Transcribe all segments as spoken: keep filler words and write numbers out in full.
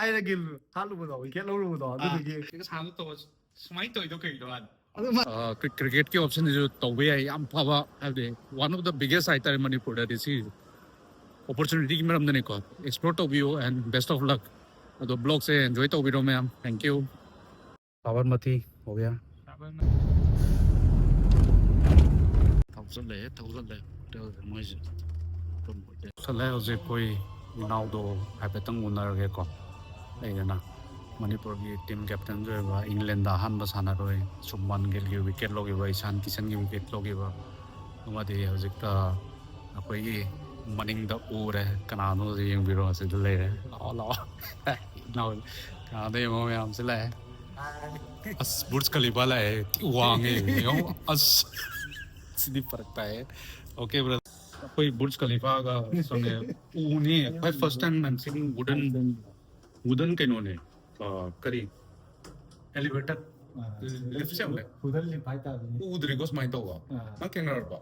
ꯑꯩꯅ ꯒꯤꯜ ꯍꯥꯠꯂꯨꯕꯗꯣ, ꯋꯤꯀꯦꯠ ꯂꯧꯔꯨꯕꯗꯣ ꯑꯗꯨꯗꯨꯒꯤ ꯁꯥꯟꯅ ꯇꯧꯕ ꯁꯨꯃꯥꯏꯅ ꯇꯧꯔꯤꯗꯣ ꯀꯩꯅꯣ? ꯑꯗꯨꯃ ꯀ꯭ꯔꯤꯀꯦꯠꯀꯤ ꯑꯣꯞꯁꯟꯁꯤꯁꯨ ꯇꯧꯕ ꯌꯥꯏ, ꯌꯥꯝ ꯐꯕ, ꯍꯥꯏꯕꯗꯤ one of the biggest ꯍꯥꯏꯇꯥꯔꯦ ꯃꯅꯤꯄꯨꯔꯗꯗꯤ ꯁꯤ ꯑꯣꯄꯣꯔꯆꯨꯅꯤꯇꯤꯒꯤ ꯃꯔꯝꯗꯅꯤꯀꯣ꯫ Explore ꯇꯧꯕꯤꯌꯨ and best of luck. ꯑꯗꯣ ꯕ꯭ꯂꯣꯒꯁꯦ enjoy ꯇꯧꯕꯤꯔꯣ ꯃꯌꯥꯝ. Thank you. ꯁꯥꯕꯔꯃꯇꯤ ꯍꯣ ꯒꯌꯥ. ꯊꯧꯖꯜꯂꯛꯑꯦ, ꯊꯧꯖꯜꯂꯛꯑꯦ ꯍꯣꯇꯦꯜꯁꯦ ꯃꯣꯏꯁꯦ. ꯆꯠꯂꯦ ꯍꯧꯖꯤꯛ ꯑꯩꯈꯣꯏ ꯏꯅꯥꯎꯗꯣ ꯍꯥꯏꯐꯦꯠꯇꯪ ꯎꯅꯔꯒꯦꯀꯣ꯫ ꯂꯩꯗꯅ ꯃꯅꯤꯄꯨꯔꯒꯤ ꯇꯤꯝ ꯀꯦꯞꯇꯦꯟꯁꯨ ꯑꯣꯏꯕ, ꯏꯪꯂꯦꯟꯗ ꯑꯍꯥꯟꯕ ꯁꯥꯟꯅꯔꯣꯏ ꯁꯨꯕꯃꯟ ꯒꯤꯜꯒꯤ ꯋꯤꯀꯦꯠ ꯂꯧꯈꯤꯕ, ꯏꯁꯥꯟ ꯀꯤꯁꯟꯒꯤ ꯋꯤꯀꯦꯠ ꯂꯧꯈꯤꯕ ꯑꯃꯗꯤ ꯍꯧꯖꯤꯛꯇ ꯑꯩꯈꯣꯏꯒꯤ ꯃꯅꯤꯡꯗ ꯎꯔꯦ꯫ ꯀꯅꯥꯅꯣ ꯌꯦꯡꯕꯤꯔꯣ, ꯑꯁꯤꯗ ꯂꯩꯔꯦ꯫ ꯂꯥꯛꯑꯣ, ꯂꯥꯛꯑꯣ꯫ ꯏꯅꯥꯎ, ꯀꯅꯥꯗ ꯌꯦꯡꯉꯣ ꯃꯌꯥꯝꯁꯤ ꯂꯥꯛꯑꯦ꯫ ꯑꯁ, ꯕꯨꯔꯖ ꯈꯂꯤꯐꯥ ꯂꯥꯛꯑꯦ꯫ ꯊꯤ ꯋꯥꯡꯉꯦ꯫ ꯌꯦꯡꯉꯣ꯫ ꯑꯁ, ꯁꯤꯗꯤ ꯐꯔꯛ ꯇꯥꯏꯌꯦ꯫ Okay, brother. ꯑꯩꯈꯣꯏ ꯕꯨꯔꯖ ꯈꯂꯤꯐꯥꯒ ꯆꯪꯉꯦ꯫ ꯎꯅꯤ꯫ ꯑꯩꯈꯣꯏ first time I'm seeing wooden, wooden ꯀꯩꯅꯣꯅꯦ꯫ ꯑ, ꯀꯔꯤ? Elevator. Lift ꯁꯦꯝꯕ꯫ ꯍꯨꯗꯜ ꯂꯤꯞ ꯍꯥꯏꯇꯥꯕꯅꯤ꯫ ꯎꯗ꯭ꯔꯤꯀꯣ ꯁꯨꯃꯥꯏꯅ ꯇꯧꯕ꯫ ꯑꯥ. ꯅꯪ ꯊꯦꯡꯅꯔꯕꯣ?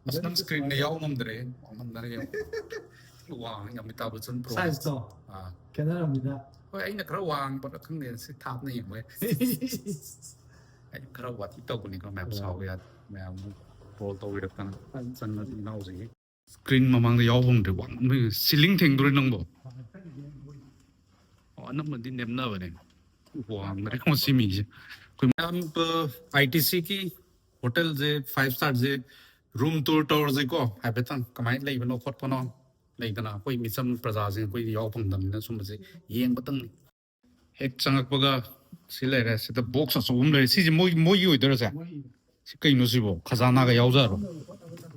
ꯑꯁ, ꯅꯪ screenꯗ ꯌꯥꯎ ꯉꯝꯗ꯭ꯔꯦ꯫ ꯉꯝꯗꯔꯦ ꯌꯦꯡꯉꯣ꯫ ꯋꯥꯡꯉꯤ, ꯑꯃꯤꯇꯥꯕ ꯕꯆꯟ pro. Sizeꯇꯣ ꯑꯥ. ꯈꯦꯠꯅꯔꯝꯅꯤꯗ꯫ ꯍꯣꯏ, ꯑꯩꯅ ꯈꯔ ꯋꯥꯡꯕ꯭ꯔꯥ ꯈꯪꯗꯦ꯫ ꯁꯤ ꯊꯥꯞꯅ ꯌꯦꯡꯕ ꯌꯥꯏ꯫ ꯑꯩ ꯈꯔ ꯋꯥꯊꯤ ꯇꯧꯕꯅꯤꯀꯣ ꯃꯌꯥꯝ, ꯁꯥꯎꯕ ꯌꯥꯗꯦ꯫ ꯃꯌꯥꯝ troll ꯇꯧꯕꯤꯔꯛꯇꯅ꯫ ꯆꯪꯉꯗꯤ ꯏꯅꯥꯎꯁꯤꯒꯤ screen ꯃꯃꯥꯡꯗ ꯌꯥꯎ ꯐꯪꯗ꯭ꯔꯦ꯫ ꯋꯥꯡꯃꯟꯕꯒꯤ ceiling ꯊꯦꯡꯗꯣꯔꯦ ꯅꯪꯕꯣ꯫ ꯑꯣ, ꯑꯅꯝꯕꯗꯤ ꯅꯦꯝꯅꯕꯅꯦ꯫ ꯋꯥꯡꯗ꯭ꯔꯦ ꯃꯁꯤ ꯃꯤꯁꯦ꯫ ꯑꯩꯈꯣꯏ ꯃꯌꯥꯝ, ꯑ, ITCꯒꯤ ꯍꯣꯇꯦꯜꯁꯦ, five starꯁꯦ, room tour ꯇꯧꯔꯁꯦꯀꯣ꯫ ꯍꯥꯏꯐꯦꯠꯇꯪ ꯀꯃꯥꯏꯅ ꯂꯩꯕꯅꯣ ꯈꯣꯠꯄꯅꯣ, ꯂꯩꯗꯅ ꯑꯩꯈꯣꯏ ꯃꯤꯆꯝ ꯄ꯭ꯔꯖꯥꯁꯤꯡ ꯑꯩꯈꯣꯏ ꯌꯥꯎ ꯐꯪꯗꯕꯅꯤꯅ ꯁꯨꯝꯕꯁꯦ ꯌꯦꯡꯕꯇꯪꯅꯤ꯫ ꯍꯦꯛ ꯆꯪꯉꯛꯄꯒ ꯁꯤ ꯂꯩꯔꯦ꯫ ꯁꯤꯗ box ꯑꯆꯧꯕ ꯑꯃ ꯂꯩꯔꯦ꯫ ꯁꯤꯁꯦ ꯃꯣꯏ, ꯃꯣꯏꯒꯤ ꯑꯣꯏꯗꯣꯏꯔꯁꯦ? ꯁꯤ ꯀꯩꯅꯣ ꯁꯤꯕꯣ? ꯈꯖꯥꯅꯥꯒ ꯌꯥꯎꯖꯥꯔꯣ?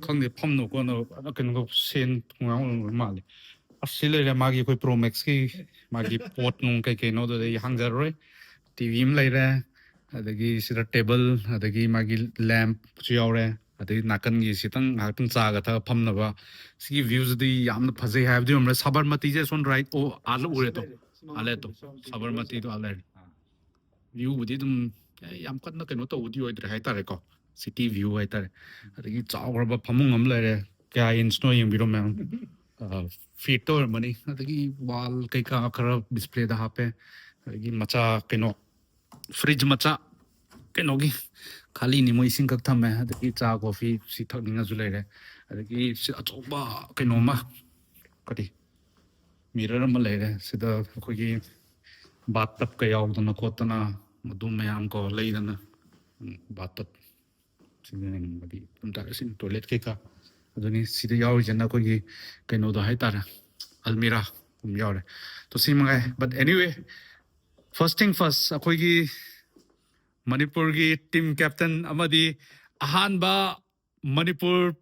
ꯈꯪꯗꯦ, ꯐꯝꯅ ꯈꯣꯠꯅ ꯐꯖꯅ ꯀꯩꯅꯣꯒ ꯁꯦꯟ ꯊꯨꯝꯒ ꯌꯥꯎꯅꯕ ꯃꯥꯜꯂꯦ꯫ ꯑꯁ, ꯁꯤ ꯂꯩꯔꯦ ꯃꯥꯒꯤ ꯑꯩꯈꯣꯏ Pro Maxꯀꯤ ꯃꯥꯒꯤ ꯄꯣꯠ ꯅꯨꯡ ꯀꯩ ꯀꯩꯅꯣ ꯑꯗꯨꯗꯤ ꯑꯩ ꯍꯥꯡꯖꯔꯔꯣꯏ꯫ TV ꯑꯃ ꯂꯩꯔꯦ, ꯑꯗꯒꯤ ꯁꯤꯗ table, ꯑꯗꯒꯤ ꯃꯥꯒꯤ lampꯁꯨ ꯌꯥꯎꯔꯦ, ꯑꯗꯒꯤ ꯅꯥꯀꯟꯒꯤ ꯁꯤꯇꯪ ꯉꯥꯏꯍꯥꯛꯇꯪ ꯆꯥꯒ ꯊꯛꯑ ꯐꯝꯅꯕ꯫ ꯁꯤꯒꯤ viewꯁꯤꯗꯤ ꯌꯥꯝꯅ ꯐꯖꯩ ꯍꯥꯏꯕꯗꯤ ꯉꯝꯃꯔꯣꯏ꯫ ꯁꯥꯕꯔꯃꯇꯤꯁꯦ ꯁꯣꯝ right, ꯑꯣ, ꯑꯥ ꯎꯔꯦ ꯇꯣ, ꯑꯥ ꯂꯩꯔꯦ ꯇꯣ, ꯁꯥꯕꯔꯃꯇꯤꯗꯣ ꯑꯥ ꯂꯩꯔꯦ꯫ Viewꯕꯨꯗꯤ ꯑꯗꯨꯝ, ꯑꯦ, ꯌꯥꯝ ꯀꯟꯅ ꯀꯩꯅꯣ ꯇꯧꯕꯗꯤ ꯑꯣꯏꯗ꯭ꯔꯦ ꯍꯥꯏꯇꯥꯔꯦꯀꯣ, city view ꯍꯥꯏꯇꯥꯔꯦ꯫ ꯑꯗꯒꯤ ꯆꯥꯎꯈ꯭ꯔꯕ ꯐꯃꯨꯡ ꯑꯃ ꯂꯩꯔꯦ, ꯀꯌꯥ inchꯅꯣ ꯌꯦꯡꯕꯤꯔꯣ ꯃꯌꯥꯝ꯫ ꯐꯤꯠꯇ ꯑꯣꯏꯔꯝꯃꯅꯤ꯫ ꯑꯗꯒꯤ ꯋꯥꯜ ꯀꯩꯀꯥ ꯈꯔ ꯗꯤꯁꯄ꯭ꯂꯦꯗ ꯍꯥꯞꯄꯦ꯫ ꯑꯗꯒꯤ ꯃꯆꯥ ꯀꯩꯅꯣ, ꯐ꯭ꯔꯤꯖ ꯃꯆꯥ ꯀꯩꯅꯣꯒꯤ, ꯈꯥꯂꯤꯅꯤ, ꯃꯣꯏ ꯏꯁꯤꯡ ꯈꯛ ꯊꯝꯃꯦ꯫ ꯑꯗꯒꯤ ꯆꯥ ꯀꯣꯐꯤ ꯁꯤ ꯊꯛꯅꯤꯡꯉꯁꯨ ꯂꯩꯔꯦ꯫ ꯑꯗꯒꯤ ꯁꯤ ꯑꯆꯧꯕ ꯀꯩꯅꯣꯝꯃ, ꯀꯔꯤ, ꯃꯤꯔꯔ ꯑꯃ ꯂꯩꯔꯦ꯫ ꯁꯤꯗ ꯑꯩꯈꯣꯏꯒꯤ ꯕꯥꯠ ꯇꯞꯀ ꯌꯥꯎꯗꯅ ꯈꯣꯠꯇꯅ, ꯑꯗꯨ ꯃꯌꯥꯝ ꯀꯣ ꯂꯩꯗꯅ, ꯕꯥꯠ ꯇꯞ ꯁꯤꯖꯤꯟꯅꯅꯤꯡꯕꯗꯤ ꯑꯗꯨꯝ ꯇꯥꯔꯦ꯫ ꯁꯤꯅ ꯇꯣꯏꯂꯦꯠ ꯀꯩꯀꯥ꯫ ꯑꯗꯨꯅꯤ ꯁꯤꯗ ꯌꯥꯎꯔꯤꯁꯤꯅ ꯑꯩꯈꯣꯏꯒꯤ ꯀꯩꯅꯣꯗꯣ ꯍꯥꯏꯇꯥꯔꯦ, ꯑꯜꯃꯤꯔꯥ ꯑꯗꯨꯝ ꯌꯥꯎꯔꯦ꯫ ꯇꯣ ꯁꯤ ꯃꯉꯥꯏ꯫ But anyway, first thing first, ꯑꯩꯈꯣꯏꯒꯤ ꯃꯅꯤꯄꯨꯔꯒꯤ ꯇꯤꯝ ꯀꯦꯞꯇꯟ ꯑꯃꯗꯤ ꯑꯍꯥꯟꯕ Manipur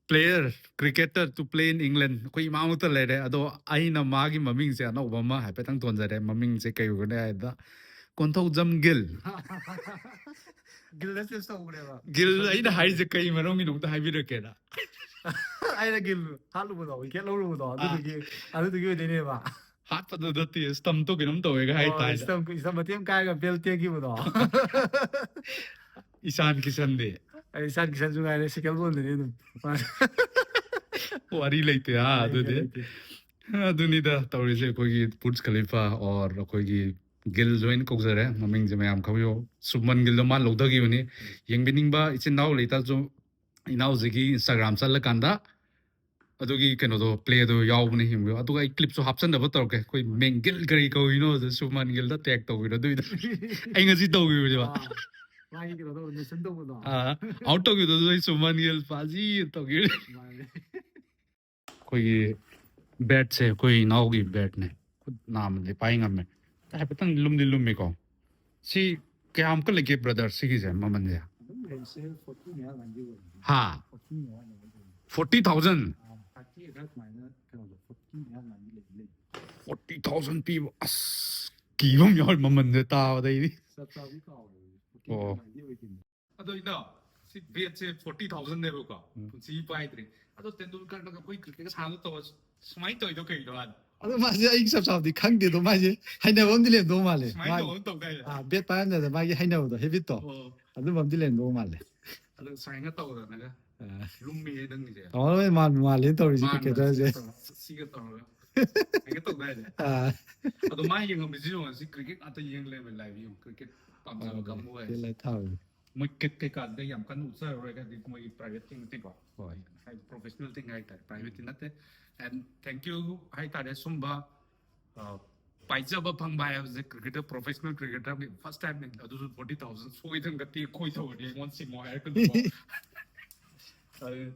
player, cricketer to play in England, ꯑꯩꯈꯣꯏ ꯏꯃꯥꯃꯛꯇ ꯂꯩꯔꯦ꯫ ꯑꯗꯣ ꯑꯩꯅ ꯃꯥꯒꯤ ꯃꯃꯤꯡꯁꯦ ꯑꯅꯧꯕ ꯑꯃ ꯍꯥꯏꯐꯦꯠꯇꯪ ꯊꯣꯟꯖꯔꯦ꯫ ꯃꯃꯤꯡꯁꯦ ꯀꯩ ꯑꯣꯏꯒꯅꯤ ꯍꯥꯏꯕꯗ, ꯀꯣꯟꯊꯧꯖꯝ ꯒꯤꯜ꯫ ꯒꯤꯜꯗ ꯆꯨꯁ ꯇꯧꯕꯅꯦꯕ꯫ ꯒꯤꯜ ꯑꯩꯅ ꯍꯥꯏꯔꯤꯁꯦ ꯀꯩ ꯃꯔꯝꯒꯤꯅꯣ ꯑꯝꯇ ꯍꯥꯏꯕꯤꯔꯛꯀꯦꯔꯥ? ꯑꯩꯅ ꯒꯤꯜ ꯍꯥꯠꯂꯨꯕꯗꯣ, ꯋꯤꯀꯦꯠ ꯂꯧꯔꯨꯕꯗꯣ, ꯑꯗꯨꯗꯨꯒꯤ ꯑꯗꯨꯗꯨꯒꯤ ꯑꯣꯏꯗꯣꯏꯅꯦꯕ꯫ ꯍꯥꯠꯄꯗꯨ ꯅꯠꯇꯦ, ꯁ꯭ꯇꯝꯇꯣ ꯀꯩꯅꯣꯝ ꯇꯧꯋꯦꯒ ꯍꯥꯏ ꯑꯣ, ꯇꯥꯏꯗ꯫ ꯏꯁꯇꯝ ꯏꯁꯇꯝ ꯃꯇꯦꯛ ꯑꯃ ꯀꯥꯏꯔꯒ ꯕꯦꯜ ꯇꯦꯛꯈꯤꯕꯗꯣ꯫ ꯏꯁꯥꯟ ꯀꯤꯁꯟꯗꯤ꯫ ꯑꯩ ꯏꯁꯥꯟ ꯀꯤꯁꯟꯁꯨ ꯉꯥꯏꯔꯦ, ꯁꯦꯀꯦꯟ ꯕꯣꯜꯗꯨꯅꯤ ꯑꯗꯨꯝ꯫ ꯋꯥꯔꯤ ꯂꯩꯇꯦ, ꯑꯥ, ꯑꯗꯨꯗꯤ꯫ ꯂꯩꯇꯦ꯫ ꯑꯗꯨꯅꯤꯗ ꯇꯧꯔꯤꯁꯦ꯫ ꯑꯩꯈꯣꯏꯒꯤ ꯕꯨꯔꯖ ꯈꯂꯤꯐꯥ or ꯑꯩꯈꯣꯏꯒꯤ ꯒꯤꯜ ꯖꯣꯏꯟ ꯀꯧꯖꯔꯦ, ꯃꯃꯤꯡꯁꯦ ꯃꯌꯥꯝ ꯈꯪꯕꯤꯌꯣ꯫ ꯁꯨꯃꯟ ꯒꯤꯜꯗꯣ ꯃꯥ ꯂꯧꯊꯈꯤꯕꯅꯤ꯫ ꯌꯦꯡꯕꯤꯅꯤꯡꯕ ꯏꯆꯤꯟ ꯏꯅꯥꯎ ꯂꯩꯇꯥꯔꯁꯨ, ꯏꯅꯥꯎꯁꯤꯒꯤ Instagram ꯆꯠꯂꯀꯥꯟꯗ ꯑꯗꯨꯒꯤ ꯀꯩꯅꯣꯗꯣ, ꯄ꯭ꯂꯦꯗꯣ ꯌꯥꯎꯕꯅꯦ, ꯌꯦꯡꯕꯤꯌꯣ꯫ ꯑꯗꯨꯒ ꯑꯩ ꯀ꯭ꯂꯤꯞꯁꯨ ꯍꯥꯞꯆꯟꯅꯕ ꯇꯧꯔꯛꯀꯦ꯫ ꯑꯩꯈꯣꯏ ꯃꯦꯡꯒꯤꯜ ꯀꯔꯤ ꯀꯧꯔꯤꯅꯣ ꯑꯗꯨ ꯁꯨꯃꯟ ꯒꯤꯜꯗ ꯇꯦꯛ ꯇꯧꯕꯤꯔꯣ꯫ ꯑꯗꯨꯏꯗꯣ ꯑꯩ ꯉꯁꯤ ꯇꯧꯈꯤꯕꯅꯦꯕ꯫ ꯑꯥ, ꯃꯥꯒꯤ ꯀꯩꯅꯣ ꯇꯧꯕ, ꯅꯦꯁꯟ ꯇꯧꯕꯗꯣ꯫ ꯑꯥ, ꯑꯥꯎꯠ ꯇꯧꯈꯤꯕꯗꯣ ꯑꯩ ꯁꯨꯃꯟ ꯒꯤꯜ ꯄꯥꯖꯤ ꯇꯧꯈꯤꯕꯅꯦ꯫ ꯃꯥꯅꯦ꯫ ꯑꯩꯈꯣꯏꯒꯤ ꯕꯦꯠꯁꯦ ꯑꯩꯈꯣꯏ ꯏꯅꯥꯎꯒꯤ ꯕꯦꯠꯅꯦ꯫ ꯈꯨꯠ ꯅꯥꯝꯃꯗꯤ ꯄꯥꯏ ꯉꯝꯃꯦ꯫ ꯍꯥꯏꯐꯦꯠꯇꯪ ꯂꯨꯝꯗꯤ ꯂꯨꯝꯃꯤꯀꯣ꯫ ꯁꯤ ꯀꯌꯥꯃꯨꯛꯀ ꯂꯩꯒꯦ, ꯕ꯭ꯔꯗꯔ, ꯁꯤꯒꯤꯁꯦ ꯃꯃꯜꯁꯦ? ꯑꯗꯨꯝ ꯔꯦꯟꯖꯁꯦ ꯐꯣꯔꯇꯤ ꯃꯌꯥ ꯂꯥꯟꯗꯤ ꯑꯣꯏꯔꯝꯒꯅꯤ꯫ ꯍꯥ? ꯐꯣꯔꯇꯤ ꯃꯌꯥ ꯂꯥꯟꯗꯤ ꯑꯣꯏꯔꯝꯒꯅꯤ꯫ Forty thousand? ꯑꯥ, ꯊꯥꯔꯇꯤ ꯑꯗꯨꯃꯥꯏꯅ ꯀꯩꯅꯣꯗꯣ, ꯐꯣꯔꯇꯤ ꯃꯌꯥ ꯂꯥꯟꯗꯤ ꯂꯩꯗꯤ ꯂꯩ꯫ ꯐꯣꯔꯇꯤ ꯊꯥꯎꯖꯟ ꯄꯤꯕ? ꯑꯁ, ꯀꯤꯕ ꯑꯃ ꯌꯥꯎꯔꯦ ꯃꯃꯜꯁꯦ ꯇꯥꯕꯗꯩꯗꯤ꯫ ꯆꯞ ꯆꯥꯕꯤ ꯀꯥꯎꯔꯦ꯫ ꯐꯣꯔꯇꯤ ꯑꯣ꯫ ꯃꯌꯥ ꯂꯥꯟꯗꯤ ꯑꯣꯏꯈꯤꯕꯅꯤ꯫ ꯑꯗꯣ ꯏꯅꯥꯎ, ꯁꯤ ꯕꯦꯠꯁꯦ ꯐꯣꯔꯇꯤ ꯊꯥꯎꯖꯟꯅꯦꯕꯀꯣ꯫ ꯎꯝ꯫ ꯄꯨꯟꯁꯤ ꯄꯥꯏꯗ꯭ꯔꯤ꯫ ꯑꯗꯣ ꯇꯦꯟꯗꯨꯜꯀꯔꯅꯒ ꯑꯩꯈꯣꯏ ꯀ꯭ꯔꯤꯀꯦꯠ ꯁꯥꯟꯅꯕ ꯇꯧꯕ ꯁꯨꯃꯥꯏꯅ ꯇꯧꯔꯤꯗꯣ ꯀꯩꯅꯣ ꯃꯥꯅ? ꯑꯗꯣ ꯃꯥꯁꯦ ꯑꯩ ꯆꯞ ꯆꯥꯕꯗꯤ ꯈꯪꯗꯦ꯫ ꯑꯗꯣ ꯃꯥꯁꯦ ꯍꯩꯅꯕ ꯑꯃꯗꯤ ꯂꯩꯔꯝꯗꯧ ꯃꯥꯜꯂꯦ꯫ ꯁꯨꯃꯥꯏꯅ ꯃꯥꯒꯤ ꯇꯧꯕ ꯑꯃ ꯇꯧꯗꯥꯏꯅꯦ? ꯑꯥ, ꯕꯦꯠ ꯄꯥꯏꯔꯝꯗꯥꯏꯗ ꯃꯥꯒꯤ ꯍꯩꯅꯕꯗꯣ, ꯍꯦꯕꯤꯠꯇꯣ, ꯑꯣ꯫ ꯑꯗꯨꯝꯕ ꯑꯃꯗꯤ ꯂꯩꯔꯝꯗꯧ ꯃꯥꯜꯂꯦ꯫ ꯑꯗꯣ ꯁꯨꯃꯥꯏꯅ ꯇꯧꯗꯅꯒ ꯂꯨꯝꯃꯤꯍꯦ ꯅꯪꯒꯤꯁꯦ꯫ ꯇꯧꯔꯣꯏ ꯃꯥꯟꯕ ꯃꯥꯜꯂꯦꯅ ꯇꯧꯔꯤꯁꯦ ꯃꯥꯅ ꯀ꯭ꯔꯤꯀꯦꯇꯔꯁꯦ꯫ ꯁꯤꯒ ꯇꯧꯔꯒ ꯍꯦꯛꯇ ꯇꯧꯗꯥꯏꯅꯦ꯫ ꯑꯗꯣ ꯃꯥ ꯌꯦꯡꯉꯝꯃꯤꯁꯤ ꯌꯦꯡꯉꯣ, ꯁꯤ ꯀ꯭ꯔꯤꯀꯦꯠ ꯉꯥꯛꯇ ꯌꯦꯡ ꯂꯩꯔꯝꯃꯦ ꯂꯥꯏꯚ ꯌꯦꯡꯉꯣ, ꯀ꯭ꯔꯤꯀꯦꯠ ꯄꯥꯝꯖꯕ ꯀꯥꯡꯕꯨ ꯍꯥꯏꯁꯦ꯫ ꯊꯥꯕꯅꯤ꯫ ꯃꯣꯏ ꯀ꯭ꯔꯤꯀꯦꯠ ꯀꯩꯀꯥꯗ ꯌꯥꯝ ꯀꯟꯅ ꯎꯠꯆꯔꯔꯣꯏꯒꯗꯤ ꯃꯣꯏꯒꯤ ꯄ꯭ꯔꯥꯏꯚꯦꯠ ꯊꯤꯡ ꯅꯠꯇꯦꯀꯣ꯫ ꯍꯣꯏ꯫ ꯍꯥꯏꯗꯤ ꯄ꯭ꯔꯣꯐꯦꯁꯅꯦꯜ ꯊꯤꯡ ꯍꯥꯏꯇꯥꯔꯦ, ꯄ꯭ꯔꯥꯏꯚꯦꯠꯇꯤ ꯅꯠꯇꯦ꯫ ꯑꯦꯟ ꯊꯦꯡꯛ ꯌꯨ ꯍꯥꯏꯇꯥꯔꯦ꯫ ꯁꯨꯝꯕ ꯑ, ꯄꯥꯏꯖꯕ ꯐꯪꯕ ꯍꯥꯏꯕꯁꯦ ꯀ꯭ꯔꯤꯀꯦꯇꯔ, ꯄ꯭ꯔꯣꯐꯦꯁꯅꯦꯜ ꯀ꯭ꯔꯤꯀꯦꯇꯔꯒꯤ ꯐꯥꯔꯁ ꯇꯥꯏꯝꯅꯤ꯫ ꯑꯗꯨꯁꯨ ꯐꯣꯔꯇꯤ ꯊꯥꯎꯖꯟ ꯁꯣꯏꯗꯅ ꯇꯦꯛ ꯈꯣꯏ ꯇꯧꯔꯗꯤ ꯑꯩꯉꯣꯟꯗ ꯁꯤꯡꯉꯣ ꯍꯥꯏꯔꯛꯀꯅꯤꯀꯣ꯫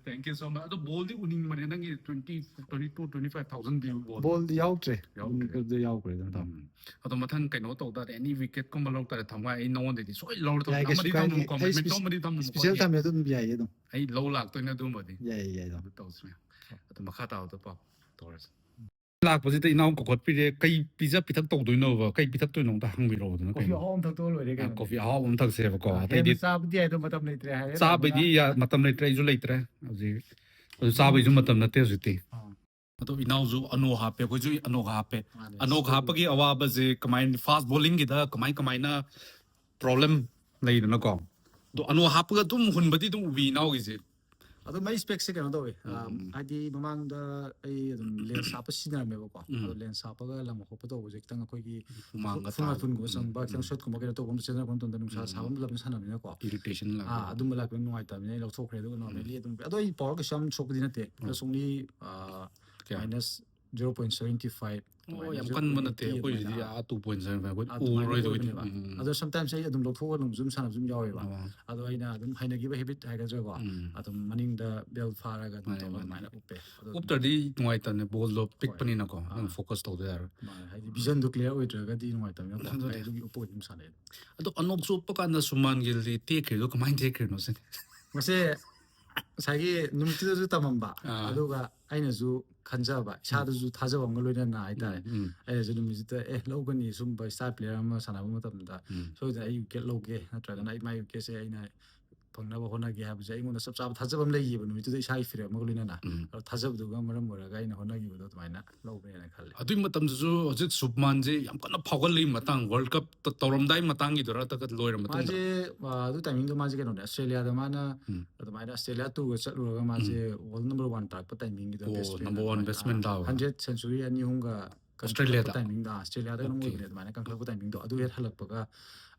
ꯊꯦꯡꯛ ꯌꯨ ꯁꯣ ꯃꯆ꯫ ꯑꯗꯣ ꯕꯣꯜꯗꯤ ꯎꯅꯤꯡꯕꯅꯦ, ꯅꯪꯒꯤ twenty twenty two twenty five thousand view ball ꯕꯣꯜꯗꯤ ꯌꯥꯎꯗ꯭ꯔꯦ꯫ ꯌꯥꯎꯗ꯭ꯔꯦ꯫ ꯑꯗꯨꯗ ꯌꯥꯎꯈ꯭ꯔꯦ ꯑꯗꯨꯝ ꯇꯥꯃꯣ꯫ ꯑꯗꯣ ꯃꯊꯪ ꯀꯩꯅꯣ ꯇꯧ ꯇꯥꯔꯦ, ꯑꯦꯅꯤ ꯋꯤꯀꯦꯠꯀꯨꯝꯕ ꯂꯧ ꯇꯥꯔꯦ ꯊꯝꯃꯣ, ꯑꯩ ꯅꯉꯣꯟꯗꯗꯤ ꯁꯣꯏ ꯂꯧꯔ ꯊꯝꯃꯣ꯫ ꯌꯥꯏ, ꯀꯩꯁꯨ ꯑꯃꯗꯤ ꯀꯥꯏꯗꯦ꯫ ꯊꯝꯃꯨꯀꯣ, ꯑꯩ ꯃꯦꯃꯦꯟꯇꯣ ꯏꯁꯄꯤꯁ- ꯑꯃꯗꯤ ꯊꯝꯃꯨꯀꯣ꯫ ꯏꯁꯄꯤꯁꯦꯜ ꯊꯝꯃꯦ ꯑꯗꯨꯝ ꯌꯥꯏꯌꯦ ꯑꯗꯨꯝ꯫ ꯑꯩ ꯂꯧ ꯂꯥꯛꯇꯣꯏꯅꯦ ꯑꯗꯨꯝꯕꯗꯤ꯫ ꯌꯥꯏ ꯌꯥꯏ ꯑꯗꯨꯝ꯫ ꯑꯗꯨ ꯇꯧꯁꯤꯅꯦ꯫ ꯑꯗꯣ ꯃꯈꯥ ꯇꯥꯕꯗ ꯄꯥꯎ ꯇꯧꯔꯁꯤ꯫ ꯂꯥꯛꯄꯁꯤꯗ ꯏꯅꯥꯎ ꯀꯧꯈꯠꯄꯤꯔꯦ, ꯀꯩ ꯄꯤꯖ ꯄꯤꯊꯛ ꯇꯧꯗꯣꯏꯅꯣꯕ, ꯀꯩ ꯄꯤꯊꯛꯇꯣꯏꯅꯣ ꯑꯝꯇ ꯍꯪꯕꯤꯔꯛꯑꯣ ꯑꯗꯨꯅ ꯀꯣꯐꯤ ꯀꯩꯅꯣ꯫ ꯑꯍꯥꯎꯕ ꯑꯃ ꯊꯛꯇꯣꯛꯑ ꯂꯣꯏꯔꯦ ꯑ, ꯀꯩꯅꯣ꯫ ꯀꯣꯐꯤ ꯑꯍꯥꯎꯕ ꯑꯃ ꯊꯛꯁꯦꯕꯀꯣ꯫ ꯑ, ꯑꯇꯩꯗꯤ ꯍꯦꯟꯅ ꯆꯥꯕꯗꯤ ꯌꯥꯏ ꯑꯗꯣ ꯃꯇꯝ ꯂꯩꯇ꯭ꯔꯦ ꯍꯥꯏꯔꯦ꯫ ꯆꯥꯕꯩꯗꯤ ꯑꯗꯨꯅ ꯌꯥ-, ꯃꯇꯝ ꯂꯩꯇ꯭ꯔꯦ, ꯑꯩꯁꯨ ꯂꯩꯇ꯭ꯔꯦ ꯍꯧꯖꯤꯛ꯫ ꯑꯗꯨ ꯆꯥꯕꯩꯁꯨ ꯃꯇꯝ ꯅꯠꯇꯦ ꯍꯧꯖꯤꯛꯇꯤ꯫ ꯑꯥ꯫ ꯑꯗꯣ ꯏꯅꯥꯎꯁꯨ ꯑꯅꯣꯛ ꯍꯥꯞꯄꯦ, ꯑꯩꯈꯣꯏꯁꯨ ꯑꯅꯣꯛ ꯍꯥꯞꯄꯦ꯫ ꯃꯥꯅꯦ꯫ ꯑꯅꯣꯛ ꯍꯥꯞꯄꯒꯤ ꯑꯋꯥꯕꯁꯦ ꯀꯃꯥꯏꯅ, ꯐꯥꯁ ꯕꯣꯂꯤꯡꯒꯤꯗ ꯀꯃꯥꯏ ꯀꯃꯥꯏꯅ ꯄ꯭ꯔꯣꯕ꯭ꯂꯦꯝ ꯂꯩꯗꯅꯀꯣ꯫ ꯑꯗꯣ ꯑꯅꯣꯛ ꯍꯥꯞꯄꯒ ꯑꯗꯨꯝ ꯍꯨꯟꯕꯗꯤ ꯑꯗꯨꯝ ꯎꯕꯤ ꯏꯅꯥꯎꯒꯤꯁꯦ꯫ ꯑꯗꯣ ꯃꯩ ꯏꯁꯄꯦꯛꯁꯦ ꯀꯩꯅꯣ ꯇꯧꯋꯦ꯫ ꯑ, ꯎꯝ꯫ ꯍꯥꯏꯗꯤ ꯃꯃꯥꯡꯗ ꯑꯩ ꯑꯗꯨꯝ ꯂꯦꯟꯁ ꯍꯥꯞꯄ ꯁꯤꯖꯤꯟꯅꯔꯝꯃꯦꯕꯀꯣ꯫ ꯎꯝ꯫ ꯑꯗꯣ ꯂꯦꯟꯁ ꯍꯥꯞꯄꯒ ꯂꯝ ꯀꯣꯏꯕ ꯇꯧꯕꯁꯦ ꯈꯤꯇꯪ ꯑꯩꯈꯣꯏꯒꯤ ꯍꯨꯃꯥꯡꯒ ꯐꯨꯔꯤꯠ ꯃꯇꯨꯟꯒꯨꯝꯕ ꯇꯥꯕ꯫ ꯆꯪꯕ, ꯈꯤꯇꯪ ꯎꯝ꯫ ꯁꯣꯠꯀꯨꯝꯕ ꯀꯩꯅꯣ ꯇꯧꯕ ꯑꯃ ꯆꯦꯟꯅꯔꯛꯄ ꯃꯇꯝꯗ ꯅꯨꯡꯁꯥ ꯎꯝ꯫ ꯁꯥꯕ ꯃꯇꯝꯗ ꯁꯥꯟꯅꯕꯅꯤꯅꯀꯣ꯫ ꯏꯔꯤꯇꯦꯁꯟ ꯂꯥꯛꯄ꯫ ꯑꯥ, ꯑꯗꯨꯝꯕ ꯂꯥꯛꯄꯗ ꯅꯨꯡꯉꯥꯏꯇꯕꯅꯤꯅ ꯑꯩ ꯂꯧꯊꯣꯛꯈ꯭ꯔꯦ꯫ ꯑꯗꯨꯒ normally ꯑꯗꯨꯝ, ꯑꯗꯣ ꯑꯩ ꯄꯋꯥꯔ ꯀꯩꯁꯨ ꯌꯥꯝ ꯁꯣꯛꯄꯗꯤ ꯅꯠꯇꯦ꯫ ꯎꯝ꯫ ꯑꯁ only, ꯑ, ꯀꯌꯥ? minus zero point seven five ꯑꯣ, ꯌꯥꯝ ꯀꯟꯕ ꯅꯠꯇꯦ꯫ ꯑꯩꯈꯣꯏꯁꯤꯗꯤ ꯑꯥ two point seven five, ꯑꯩꯈꯣꯏ ꯑꯗꯨꯃꯥꯏꯅ ꯎꯔꯔꯣꯏꯗ ꯑꯣꯏꯕꯅꯦꯕ꯫ ꯑꯩꯈꯣꯏꯗꯤ꯫ ꯎꯝ꯫ ꯑꯗꯣ sometimes ꯑꯩ ꯑꯗꯨꯝ ꯂꯧꯊꯣꯛꯑꯒ ꯑꯗꯨꯝ ꯁꯥꯟꯅꯕꯁꯨ ꯑꯗꯨꯝ ꯌꯥꯎꯋꯦꯕ꯫ ꯑꯣ꯫ ꯑꯗꯣ ꯑꯩꯅ ꯑꯗꯨꯝ ꯍꯩꯅꯈꯤꯕ habit ꯍꯥꯏꯒꯗ꯭ꯔꯥꯀꯣ꯫ ꯎꯝ꯫ ꯑꯗꯨꯝ ꯃꯅꯤꯡꯗ belt ꯐꯥꯔꯒ ꯑꯗꯨꯝ ꯃꯥꯅꯦ, ꯇꯧꯔꯒ ꯃꯥꯅꯦ꯫ ꯑꯗꯨꯃꯥꯏꯅ ꯎꯞꯄꯦ꯫ ꯑꯗꯣ ꯎꯞꯇ꯭ꯔꯗꯤ ꯅꯨꯡꯉꯥꯏꯇꯕꯅꯦ, ꯕꯣꯜꯗꯣ ꯄꯤꯛꯄꯅꯤꯅꯀꯣ, ꯅꯪ ꯑꯥ꯫ focus ꯇꯧꯗ ꯌꯥꯔꯣꯏ꯫ ꯃꯥꯅꯦ, ꯍꯥꯏꯗꯤ visionꯗꯨ clear ꯑꯣꯏꯗ꯭ꯔꯒꯗꯤ ꯅꯨꯡꯉꯥꯏꯇꯕꯅꯤꯅꯀꯣ꯫ ꯑꯗꯨꯅꯦ꯫ ꯑꯩ ꯑꯗꯨꯒꯤ ꯎꯞꯄꯒ ꯑꯗꯨꯝ ꯁꯥꯟꯅꯩ꯫ ꯑꯗꯣ ꯑꯅꯣꯛꯁꯨ ꯎꯞꯄ ꯀꯥꯟꯗ ꯁꯨꯃꯥꯟ ꯒꯤꯜꯗꯤ ꯇꯦꯛꯈ꯭ꯔꯤꯗꯣ ꯀꯃꯥꯏꯅ ꯇꯦꯛꯈ꯭ꯔꯤꯅꯣ ꯁꯤꯅꯤ? ꯃꯁꯦ ꯉꯁꯥꯏꯒꯤ ꯅꯨꯃꯤꯠꯇꯨꯗꯁꯨ ꯇꯝꯃꯝꯕ, ꯑꯥ꯫ ꯑꯗꯨꯒ ꯑꯩꯅꯁꯨ ꯈꯟꯖꯕ, ꯏꯁꯥꯗꯁꯨ ꯊꯥꯖꯕ ꯑꯃꯒ ꯂꯣꯏꯅꯅ ꯍꯥꯏꯇꯥꯔꯦ꯫ ꯎꯝ, ꯎꯝ꯫ ꯑꯩꯅꯁꯨ ꯅꯨꯃꯤꯠꯁꯤꯗ, "ꯑꯦ, ꯂꯧꯒꯅꯤ, ꯁꯨꯝꯕ star player ꯑꯃ ꯁꯥꯟꯅꯕ ꯃꯇꯝꯗ ꯎꯝ꯫ ꯁꯣꯏꯗꯅ ꯑꯩ wicket ꯂꯧꯒꯦ, ꯅꯠꯇ꯭ꯔꯒꯅ ꯑꯩ ꯃꯥꯏ wicketꯁꯦ ꯑꯩꯅ ꯐꯪꯅꯕ ꯍꯣꯠꯅꯒꯦ ꯍꯥꯏꯕꯁꯦ ꯑꯩꯉꯣꯟꯗ ꯆꯞ ꯆꯥꯕ ꯊꯥꯖꯕ ꯑꯃ ꯂꯩꯈꯤꯕ ꯅꯨꯃꯤꯠꯇꯨꯗ, ꯏꯁꯥꯒꯤ ꯐꯤꯔꯦꯞ ꯑꯃꯒ ꯂꯣꯏꯅꯅ꯫ ꯎꯝ. ꯑꯗꯣ ꯊꯥꯖꯕꯗꯨꯒ ꯃꯔꯝ ꯑꯣꯏꯔꯒ ꯑꯩꯅ ꯍꯣꯠꯅꯈꯤꯕꯗꯣ ꯑꯗꯨꯃꯥꯏꯅ ꯂꯧꯕꯅꯦꯅ ꯈꯜꯂꯦ꯫ ꯑꯗꯨꯒꯤ ꯃꯇꯝꯗꯨꯁꯨ ꯍꯧꯖꯤꯛ ꯁꯨꯕꯃꯥꯟꯁꯦ ꯌꯥꯝ ꯀꯟꯅ ꯐꯥꯎꯒꯠꯂꯛꯏ ꯃꯇꯥꯡ, ꯋꯥꯔꯜ ꯀꯞ ꯇꯧꯔꯝꯗꯥꯏ ꯃꯇꯥꯡꯒꯤꯗꯨꯔꯥ, ꯅꯠꯇ꯭ꯔꯒ ꯂꯣꯏꯔ ꯃꯇꯨꯡꯗ? ꯃꯥꯁꯦ ꯑ, ꯑꯗꯨ ꯇꯥꯏꯃꯤꯡꯗꯣ ꯃꯥꯁꯦ ꯀꯩꯅꯣꯅꯦ, ꯑꯁꯇ꯭ꯔꯦꯂꯤꯌꯥꯗ ꯃꯥꯅ ꯎꯝ. ꯑꯗꯨꯃꯥꯏꯅ ꯑꯁꯇ꯭ꯔꯦꯂꯤꯌꯥ ꯇꯨꯔꯒ ꯆꯠꯂꯨꯔꯒ ꯃꯥꯁꯦ ꯋꯥꯔꯜ ꯅꯝꯕꯔ ꯋꯥꯟ ꯇꯥꯔꯛꯄ ꯇꯥꯏꯃꯤꯡꯒꯤꯗꯣ, ꯑꯣ, ꯕꯦꯁ ꯄ꯭ꯂꯦꯌꯔ number one batsman ꯇꯥꯕ. ꯍꯟꯗ꯭ꯔꯦꯠ ꯁꯦꯟꯆꯨꯔꯤ ꯑꯅꯤ ꯑꯍꯨꯝꯒ ꯑꯁꯇ꯭ꯔꯦꯂꯤꯌꯥꯗ? ꯇꯥꯏꯃꯤꯡꯗ, ꯑꯁꯇ꯭ꯔꯦꯂꯤꯌꯥꯗ ꯑꯗꯨꯝ Okay. ꯑꯣꯏꯕꯅꯦ ꯑꯗꯨꯃꯥꯏꯅ ꯀꯟꯈꯠꯂꯛꯄ ꯇꯥꯏꯃꯤꯡꯗꯣ, ꯑꯗꯨ ꯍꯦꯛ ꯍꯜꯂꯛꯄꯒ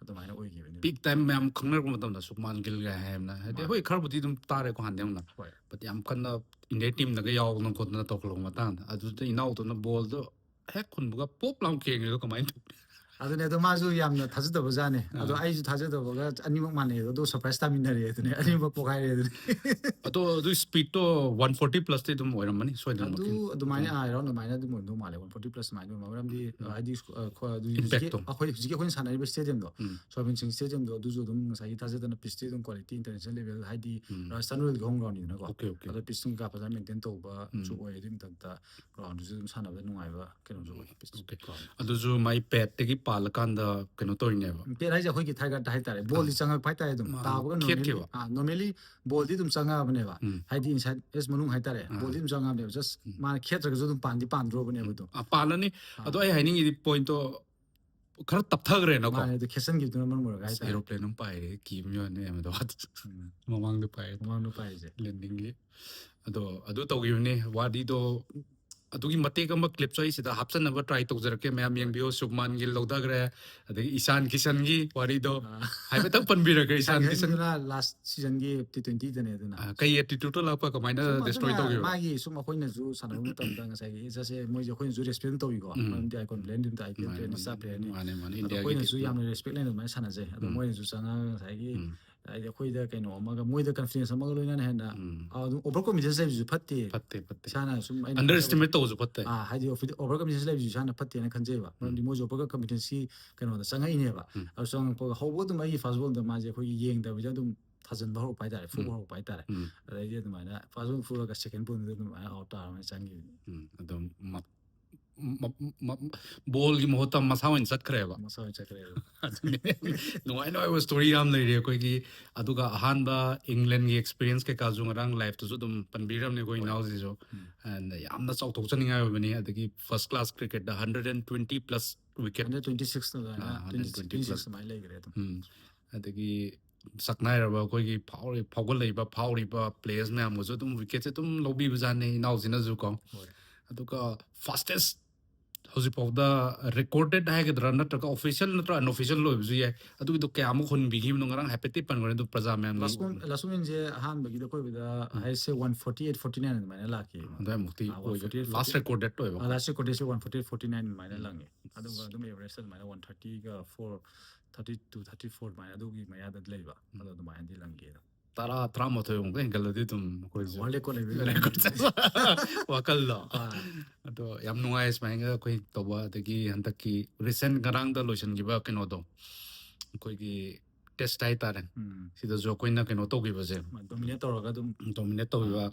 ꯑꯗꯨꯃꯥꯏꯅ ꯑꯣꯏꯈꯤꯕꯅꯦ꯫ ꯄꯤꯛ ꯇꯥꯏꯝ ꯃꯌꯥꯝ ꯈꯪꯅꯔꯛꯄ ꯃꯇꯝꯗ ꯁꯨꯕꯃꯥꯟ ꯒꯤꯜꯒ ꯍꯥꯏꯕꯅ, ꯍꯥꯏꯗꯤ ꯃꯥꯅꯦ꯫ ꯍꯣꯏ, ꯈꯔꯕꯨꯗꯤ ꯑꯗꯨꯝ ꯇꯥꯔꯦꯀꯣ ꯍꯥꯟꯅꯗꯤ ꯌꯥꯝꯅ, ꯍꯣꯏ. but ꯌꯥꯝ ꯀꯟꯅ ꯏꯟꯗꯤꯌꯥ ꯇꯤꯝꯗꯒ ꯌꯥꯎꯗꯅ ꯈꯣꯠꯇꯅ ꯇꯧꯈꯠꯂꯛꯄ ꯃꯇꯥꯡꯗ, ꯑꯗꯨꯗ ꯏꯅꯥꯎꯗꯨꯅ ꯕꯣꯜꯗꯣ ꯍꯦꯛ ꯈꯨꯟꯕꯒ ꯄꯣꯞ ꯂꯥꯎ ꯈꯦꯡꯉꯤꯗꯣ ꯀꯃꯥꯏꯅ ꯇꯧꯒꯦ? ꯑꯗꯨꯅꯦ, ꯑꯗꯣ ꯃꯥꯁꯨ ꯌꯥꯝꯅ ꯊꯥꯖꯗꯕꯖꯥꯠꯅꯦ꯫ ꯑꯗꯣ ꯑꯥ. ꯑꯩꯁꯨ ꯊꯥꯖꯗꯕꯒ ꯑꯅꯤꯃꯛ ꯃꯥꯟꯅꯩ, ꯑꯗꯣ ꯁꯔꯄ꯭ꯔꯥꯏꯁ ꯇꯥꯃꯤꯟꯅꯔꯦ ꯑꯗꯨꯅꯦ, ꯑꯅꯤꯃꯛ ꯄꯣꯈꯥꯏꯔꯦ ꯑꯗꯨꯅꯦ꯫ ꯑꯗꯣ ꯑꯗꯨ ꯁ꯭ꯄꯤꯠꯇꯣ ꯋꯥꯟ ꯐꯣꯔꯇꯤ ꯄ꯭ꯂꯁꯇꯤ ꯑꯗꯨꯝ ꯑꯣꯏꯔꯝꯃꯅꯤ ꯁꯣꯏꯗꯅꯃꯛꯀꯤ꯫ ꯑꯗꯨ ꯑꯗꯨꯃꯥꯏꯅ ꯑꯥ, around ꯑꯗꯨꯃꯥꯏꯅ ꯑꯗꯨꯝ ꯑꯣꯏꯔꯝꯗꯧ ꯃꯥꯜꯂꯦ, ꯋꯥꯟ ꯐꯣꯔꯇꯤ ꯄ꯭ꯂꯁ ꯑꯗꯨꯃꯥꯏꯅ ꯑꯣꯏꯔꯝꯃ-, ꯃꯔꯝꯗꯤ ꯎꯝ. ꯍꯥꯏꯗꯤ ꯁ꯭ꯀꯨ-, ꯑ, ꯈꯣ-, ꯑꯗꯨ Impact ꯍꯧꯖꯤꯛꯀꯤ ꯇꯣ. ꯑꯩꯈꯣꯏ ꯍꯧꯖꯤꯛꯀꯤ ꯑꯩꯈꯣꯏꯅ ꯁꯥꯟꯅꯔꯤꯕ ꯁ꯭ꯇꯦꯗꯤꯌꯝꯗꯣ, ꯎꯝ. ꯁꯣꯌꯥꯕꯤꯟ ꯁꯤꯡ ꯁ꯭ꯇꯦꯗꯤꯌꯝꯗꯣ, ꯑꯗꯨꯁꯨ ꯑꯗꯨꯝ ꯉꯁꯥꯏꯒꯤ ꯊꯥꯖꯗꯅ ꯄꯤꯁꯇꯤ ꯑꯗꯨꯝ ꯀ꯭ꯋꯥꯂꯤꯇꯤ ꯏꯟꯇꯔꯅꯦꯁꯅꯦꯜ ꯂꯦꯚꯦꯜ, ꯍꯥꯏꯗꯤ ꯎꯝ. ꯔꯥꯖꯁꯊꯥꯟ ꯔꯣꯌꯦꯜꯒꯤ ꯍꯣꯝ ꯒ꯭ꯔꯥꯎꯟꯅꯤꯗꯅꯀꯣ꯫ Okay, okay. ꯑꯗꯣ ꯄꯤꯁꯇꯨꯝ ꯀꯩꯀꯥ ꯐꯖꯅ ꯃꯦꯟꯇꯦꯟ ꯇꯧꯕꯁꯨ ꯎꯝ. ꯑꯣꯏ, ꯑꯗꯨꯒꯤ ꯃꯊꯛꯇ ꯒ꯭ꯔꯥꯎꯟꯗꯨꯁꯨ ꯑꯗꯨꯝ ꯁꯥꯟꯅꯕꯗ ꯅꯨꯡꯉꯥꯏꯕ ꯀꯩꯅꯣꯁꯨ ꯑꯣꯏ, ꯄꯤꯁ Okay. ꯒ꯭ꯔꯥꯎꯟ꯫ ꯑꯗꯨꯁꯨ ꯃꯥꯏ ꯄꯦꯠꯇꯒꯤ ꯄꯥꯜꯂꯀꯥꯟꯗ ꯀꯩꯅꯣ ꯇꯧꯔꯤꯅꯦꯕ꯫ ꯄꯦꯠ ꯍꯥꯏꯁꯦ ꯑꯩꯈꯣꯏꯒꯤ ꯊꯥꯏꯒꯠ ꯍꯥꯏꯇꯥꯔꯦ, ꯕꯣꯜꯗꯤ ꯑꯥ. ꯆꯪꯉꯛꯄ ꯍꯥꯏꯇꯥꯔꯦ, ꯑꯗꯨꯝ ꯑꯥ, ꯇꯥꯕꯒ ꯈꯦꯠꯈꯤꯕ. ꯅꯣꯔꯃꯦꯂꯤ ꯕꯣꯜꯗꯤ ꯑꯗꯨꯝ ꯆꯪꯉꯛꯑꯕꯅꯦꯕ꯫ ꯎꯝ. ꯍꯥꯏꯗꯤ ꯏꯟꯁꯥꯏꯠ ꯑꯦꯁ ꯃꯅꯨꯡ ꯍꯥꯏꯇꯥꯔꯦ, ꯑꯥ. ꯕꯣꯜꯗꯤ ꯑꯗꯨꯝ ꯆꯪꯉꯛꯑꯕꯅꯦꯕ, ꯖꯁ ꯎꯝ. ꯃꯥꯅ ꯈꯦꯠꯇ꯭ꯔꯒꯁꯨ ꯑꯗꯨꯝ ꯄꯥꯟꯗꯤ ꯄꯥꯟꯗ꯭ꯔꯣꯕꯅꯦꯕ ꯑꯗꯨꯝ꯫ ꯑꯥ, ꯄꯥꯜꯂꯅꯤ꯫ ꯑꯥ. ꯑꯗꯣ ꯑꯩ ꯍꯥꯏꯅꯤꯡꯉꯤꯗꯤ ꯄꯣꯏꯟꯠꯇꯣ ꯈꯔ ꯇꯞꯊꯈ꯭ꯔꯦꯅꯀꯣ꯫ ꯃꯥꯅꯦ, ꯑꯗꯨ ꯈꯦꯠꯆꯟꯈꯤꯕꯗꯨꯅ ꯃꯔꯝ ꯑꯣꯏꯔꯒ ꯑꯁ, ꯍꯥꯏꯇꯥꯔꯦ꯫ ꯑꯦꯔꯣꯄ꯭ꯂꯦꯟ ꯑꯃ ꯄꯥꯏꯔꯦ, ꯀꯤꯕ ꯌꯥꯅꯤ ꯍꯥꯏꯕꯗꯣ꯫ ꯎꯝ. ꯃꯃꯥꯡꯗ ꯄꯥꯏꯔꯦ꯫ ꯃꯃꯥꯡꯗ ꯄꯥꯏꯔꯤꯁꯦ꯫ ꯂꯦꯟꯗꯤꯡꯒꯤ꯫ ꯑꯗꯣ ꯑꯗꯨ ꯇꯧꯈꯤꯕꯅꯦ, ꯋꯥꯔꯤꯗꯣ ꯑꯗꯨꯒꯤ ꯃꯇꯦꯛ ꯑꯃ ꯀ꯭ꯂꯤꯞꯁꯨ ꯑꯩ ꯁꯤꯗ ꯍꯥꯞꯆꯟꯅꯕ ꯇ꯭ꯔꯥꯏ ꯇꯧꯖꯔꯛꯀꯦ꯫ ꯃꯌꯥꯝ ꯌꯦꯡꯕꯤꯌꯣ, ꯁꯨꯕꯃꯥꯟ ꯒꯤꯜ ꯂꯧꯊꯈ꯭ꯔꯦ, ꯑꯗꯒꯤ ꯏꯁꯥꯟ ꯀꯤꯁꯟꯒꯤ ꯋꯥꯔꯤꯗꯣ ꯑꯥ. ꯍꯥꯏꯐꯦꯠꯇꯪ ꯄꯟꯕꯤꯔꯒꯦ꯫ ꯏꯁꯥꯟ ꯀꯤꯁꯟ ꯏꯁꯥꯟ ꯀꯤꯁꯟꯗꯨꯅ ꯂꯥꯁ ꯁꯤꯖꯟꯒꯤ ꯇꯤ ꯇ꯭ꯋꯦꯟꯇꯤꯗꯅꯦ ꯑꯗꯨꯅ꯫ ꯑꯥ, ꯀꯩ ꯑꯦꯇꯤꯇ꯭ꯌꯨꯠꯇ ꯂꯥꯛꯄ, ꯀꯃꯥꯏꯅ ꯁꯨꯝ ꯗꯤꯁꯇ꯭ꯔꯣꯏ ꯑꯗꯨꯅ ꯇꯧꯈꯤꯕ? ꯃꯥꯒꯤ ꯁꯨꯝ ꯑꯩꯈꯣꯏꯅꯁꯨ ꯁꯥꯟꯅꯕ ꯃꯇꯝꯗ ꯉꯁꯥꯏꯒꯤ ꯖꯁꯁꯦ ꯃꯣꯏꯁꯦ ꯑꯩꯈꯣꯏꯅꯁꯨ ꯔꯦꯁꯄꯦꯛ ꯇꯧꯏꯀꯣ꯫ ꯎꯝ. ꯃꯔꯝꯗꯤ ꯑꯥꯏꯀꯣꯟ ꯄ꯭ꯂꯦꯌꯔꯅꯤ, ꯑꯗꯨꯝ ꯑꯥꯏ ꯄꯤ ꯑꯦꯜ ꯃꯥꯅꯦ, ꯄ꯭ꯂꯦꯌꯔꯅꯤ, ꯃꯥꯅꯦ. ꯁ꯭ꯇꯥꯔ ꯄ꯭ꯂꯦꯌꯔꯅꯤ꯫ ꯃꯥꯅꯦ, ꯃꯥꯅꯦ. ꯑꯗꯣ ꯏꯟꯗꯤꯌꯥꯒꯤ ꯑꯩꯈꯣꯏꯅꯁꯨ ꯇꯤꯝ. ꯌꯥꯝꯅ ꯔꯦꯁꯄꯦꯛ ꯂꯩꯅ ꯑꯗꯨꯃꯥꯏꯅ ꯁꯥꯟꯅꯖꯩ꯫ ꯑꯗꯣ ꯎꯝ. ꯃꯣꯏꯅꯁꯨ ꯆꯪꯉꯛꯑꯒ ꯉꯁꯥꯏꯒꯤ ꯎꯝ. ꯍꯥꯏꯗꯤ ꯑꯩꯈꯣꯏꯗ ꯀꯩꯅꯣ ꯑꯃꯒ, ꯃꯣꯏꯗ ꯀꯟꯐꯤꯗꯦꯟꯁ ꯑꯃꯒ ꯂꯣꯏꯅꯅ ꯍꯦꯟꯅ ꯎꯝ. ꯑ, ꯑꯗꯨꯝ ꯑꯣꯚꯔ ꯀꯣꯟꯐꯤꯗꯦꯟꯁ ꯂꯩꯕꯁꯨ ꯐꯠꯇꯦ꯫ ꯐꯠꯇꯦ, ꯐꯠꯇꯦ. ꯏꯁꯥꯅ ꯁꯨꯝ ꯑꯩꯅ ꯑꯟꯗꯔ ꯑꯦꯁꯇꯤꯃꯦꯠ ꯇꯧꯕꯁꯨ ꯐꯠꯇꯦ. ꯑꯥ, ꯍꯥꯏꯗꯤ ꯑꯣꯚꯔ ꯀꯟꯐꯤꯗꯦꯟꯁ ꯂꯩꯕꯁꯨ ꯏꯁꯥꯅ ꯐꯠꯇꯦꯅ ꯈꯟꯖꯩꯕ꯫ ꯃꯔꯝꯗꯤ ꯎꯝ. ꯃꯣꯏꯁꯨ ꯑꯣꯚꯔ ꯀꯟꯐꯤꯗꯦꯟꯁꯀꯤ ꯀꯩꯅꯣꯗ ꯆꯪꯉꯛꯏꯅꯦꯕ꯫ ꯎꯝ. ꯑꯗꯨ ꯆꯪꯉꯛꯄꯒ ꯍꯧꯕ ꯑꯗꯨꯝ ꯑꯩꯒꯤ ꯐꯥꯁ ꯕꯣꯜꯗ ꯃꯥꯁꯦ ꯑꯩꯈꯣꯏꯒꯤ ꯌꯦꯡꯗꯕꯤꯗ ꯑꯗꯨꯝ ꯊꯥꯖꯟꯕ ꯍꯧꯔꯛꯄ ꯍꯥꯏꯇꯥꯔꯦ, ꯐꯨꯕ ꯎꯝ. ꯍꯧꯔꯛꯄ ꯍꯥꯏꯇꯥꯔꯦ꯫ ꯎꯝ. ꯑꯗꯩꯗꯤ ꯑꯗꯨꯃꯥꯏꯅ ꯐꯥꯁ ꯕꯣꯜ ꯐꯨꯔꯒ ꯁꯦꯀꯦꯟ ꯕꯣꯜꯗꯨꯗ ꯑꯗꯨꯃꯥꯏꯅ ꯑꯥꯎꯠ ꯇꯥꯔꯒ ꯆꯪꯈꯤꯕꯅꯤ꯫ ꯎꯝ. ꯑꯗꯨꯝ ꯃ-, ꯕꯣꯜꯒꯤ ꯃꯍꯨꯠꯇ ꯃꯁꯥ ꯑꯣꯏꯅ ꯆꯠꯈ꯭ꯔꯦꯕ꯫ ꯃꯁꯥ ꯑꯣꯏꯅ ꯆꯠꯈ꯭ꯔꯦꯕ꯫ ꯑꯗꯨꯅꯦ꯫ ꯅꯨꯡꯉꯥꯏ ꯅꯨꯡꯉꯥꯏꯕ ꯁ꯭ꯇꯣꯔꯤ ꯌꯥꯝ ꯂꯩꯔꯤ ꯑꯩꯈꯣꯏꯒꯤ꯫ ꯑꯗꯨꯒ ꯑꯍꯥꯟꯕ ꯏꯪꯂꯦꯟꯒꯤ ꯑꯦꯛꯁꯄꯤꯔꯤꯌꯦꯟꯁ ꯀꯩꯀꯥꯁꯨ ꯉꯔꯥꯡ ꯂꯥꯏꯐꯇꯁꯨ ꯑꯗꯨꯝ ꯄꯟꯕꯤꯔꯝꯅꯦ ꯑꯩꯈꯣꯏ ꯏꯅꯥꯎꯁꯤꯁꯨ꯫ And ꯌꯥꯝꯅ ꯆꯥꯎꯊꯣꯛꯆꯅꯤꯡꯉꯥꯏ ꯑꯣꯏꯕꯅꯤ꯫ ꯑꯗꯒꯤ ꯐꯥꯔꯁ ꯀ꯭ꯂꯥꯁ ꯀ꯭ꯔꯤꯀꯦꯠꯇ hundred and twenty plus wicket. Hundred twenty six ꯑꯗꯨꯃꯥꯏꯅ ꯑꯥ, twenty hundred twenty six plus. ꯑꯗꯨꯃꯥꯏꯅ ꯂꯩꯈ꯭ꯔꯦ ꯑꯗꯨꯝ꯫ ꯎꯝ꯫ ꯑꯗꯒꯤ ꯁꯛꯅꯥꯏꯔꯕ ꯑꯩꯈꯣꯏꯒꯤ ꯐꯥꯎꯔꯤ ꯐꯥꯎꯒꯠꯂꯛꯏꯕ ꯐꯥꯎꯔꯤꯕ ꯄ꯭ꯂꯦꯌꯔꯁ ꯃꯌꯥꯝꯒꯁꯨ ꯑꯗꯨꯝ ꯋꯤꯀꯦꯠꯁꯦ ꯑꯗꯨꯝ ꯂꯧꯕꯤꯕꯖꯥꯠꯅꯦ ꯏꯅꯥꯎꯁꯤꯅꯁꯨ ꯀꯣ꯫ ꯍꯣꯏ꯫ ꯑꯗꯨꯒ ꯐꯥꯁꯇꯦꯁ ꯍꯧꯖꯤꯛꯐꯥꯎꯗ ꯔꯦꯀꯣꯔꯗꯦꯠ ꯍꯥꯏꯒꯗ꯭ꯔꯥ ꯅꯠꯇ꯭ꯔꯒ ꯑꯣꯐꯤꯁꯤꯌꯦꯜ ꯅꯠꯇ꯭ꯔꯒ ꯑꯟꯑꯣꯐꯤꯁꯤꯌꯦꯜ ꯑꯣꯏꯕꯁꯨ ꯌꯥꯏ, ꯑꯗꯨꯒꯤꯗꯣ ꯀꯌꯥꯃꯨꯛ ꯍꯨꯟꯕꯤꯈꯤꯕꯅꯣ ꯉꯔꯥꯡ ꯍꯥꯏꯐꯦꯠꯇꯤ ꯄꯟꯈ꯭ꯔꯦ ꯑꯗꯨ ꯄ꯭ꯔꯖꯥ ꯃꯌꯥꯝꯒꯤ꯫ ꯂꯥꯁ ꯃꯤꯟꯁꯦ ꯑꯍꯥꯟꯕꯒꯤꯗ ꯑꯩꯈꯣꯏꯕꯗ ꯍꯥꯏꯁꯦ one forty eight forty nine ꯑꯗꯨꯃꯥꯏꯅ ꯂꯥꯛꯈꯤ꯫ ꯑꯗꯨꯋꯥꯏꯃꯨꯛꯇꯤ ꯑꯥ, ꯑꯣꯏꯕ ꯐꯣꯔꯇꯤ ꯑꯩꯠ, ꯂꯥꯁ ꯔꯦꯀꯣꯔꯗꯦꯠ ꯑꯣꯏꯕ꯫ ꯂꯥꯁ ꯔꯦꯀꯣꯔꯗꯦꯠꯁꯦ one forty eight forty nine ꯑꯗꯨꯃꯥꯏꯅ ꯂꯪꯉꯦ꯫ ꯑꯗꯨꯒ ꯑꯗꯨꯝ ꯑꯦꯚꯔꯦꯖꯇ ꯑꯗꯨꯃꯥꯏꯅ ꯋꯥꯟ ꯊꯥꯔꯇꯤꯒ four thirty two thirty four ꯑꯗꯨꯃꯥꯏꯅ ꯑꯗꯨꯒꯤ ꯃꯌꯥꯗ ꯂꯩꯕ꯫ ꯑꯗꯣ ꯑꯗꯨꯃꯥꯏꯅꯗꯤ ꯂꯪꯒꯦ ꯑꯗꯣ꯫ ꯇꯔꯥ ꯇꯔꯥꯃꯥꯊꯣꯏ ꯑꯃꯨꯛꯀ ꯍꯦꯟꯒꯠꯂꯗꯤ ꯑꯗꯨꯝ ꯑꯩꯈꯣꯏꯁꯨ ꯋꯥꯔꯜ ꯔꯦꯀꯣꯔꯗ ꯂꯩꯕ ꯋꯥꯈꯜꯗꯣ꯫ ꯑꯥ꯫ ꯑꯗꯣ ꯌꯥꯝ ꯅꯨꯡꯉꯥꯏ ꯁꯨꯃꯥꯏꯅ ꯑꯩꯈꯣꯏ ꯇꯧꯕ꯫ ꯑꯗꯒꯤ ꯍꯟꯗꯛꯀꯤ ꯔꯤꯁꯦꯟ ꯉꯔꯥꯡꯗ ꯂꯣꯏꯁꯤꯟꯈꯤꯕ ꯀꯩꯅꯣꯗꯣ, ꯑꯩꯈꯣꯏꯒꯤ ꯇꯦꯁ ꯍꯥꯏꯇꯥꯔꯦ꯫ ꯎꯝ꯫ ꯁꯤꯗꯁꯨ ꯑꯩꯈꯣꯏꯅ ꯀꯩꯅꯣ ꯇꯧꯈꯤꯕꯁꯦ, ꯗꯣꯃꯤꯅꯦꯠ ꯇꯧꯔꯒ ꯑꯗꯨꯝ꯫ ꯗꯣꯃꯤꯅꯦꯠ ꯇꯧꯈꯤꯕ꯫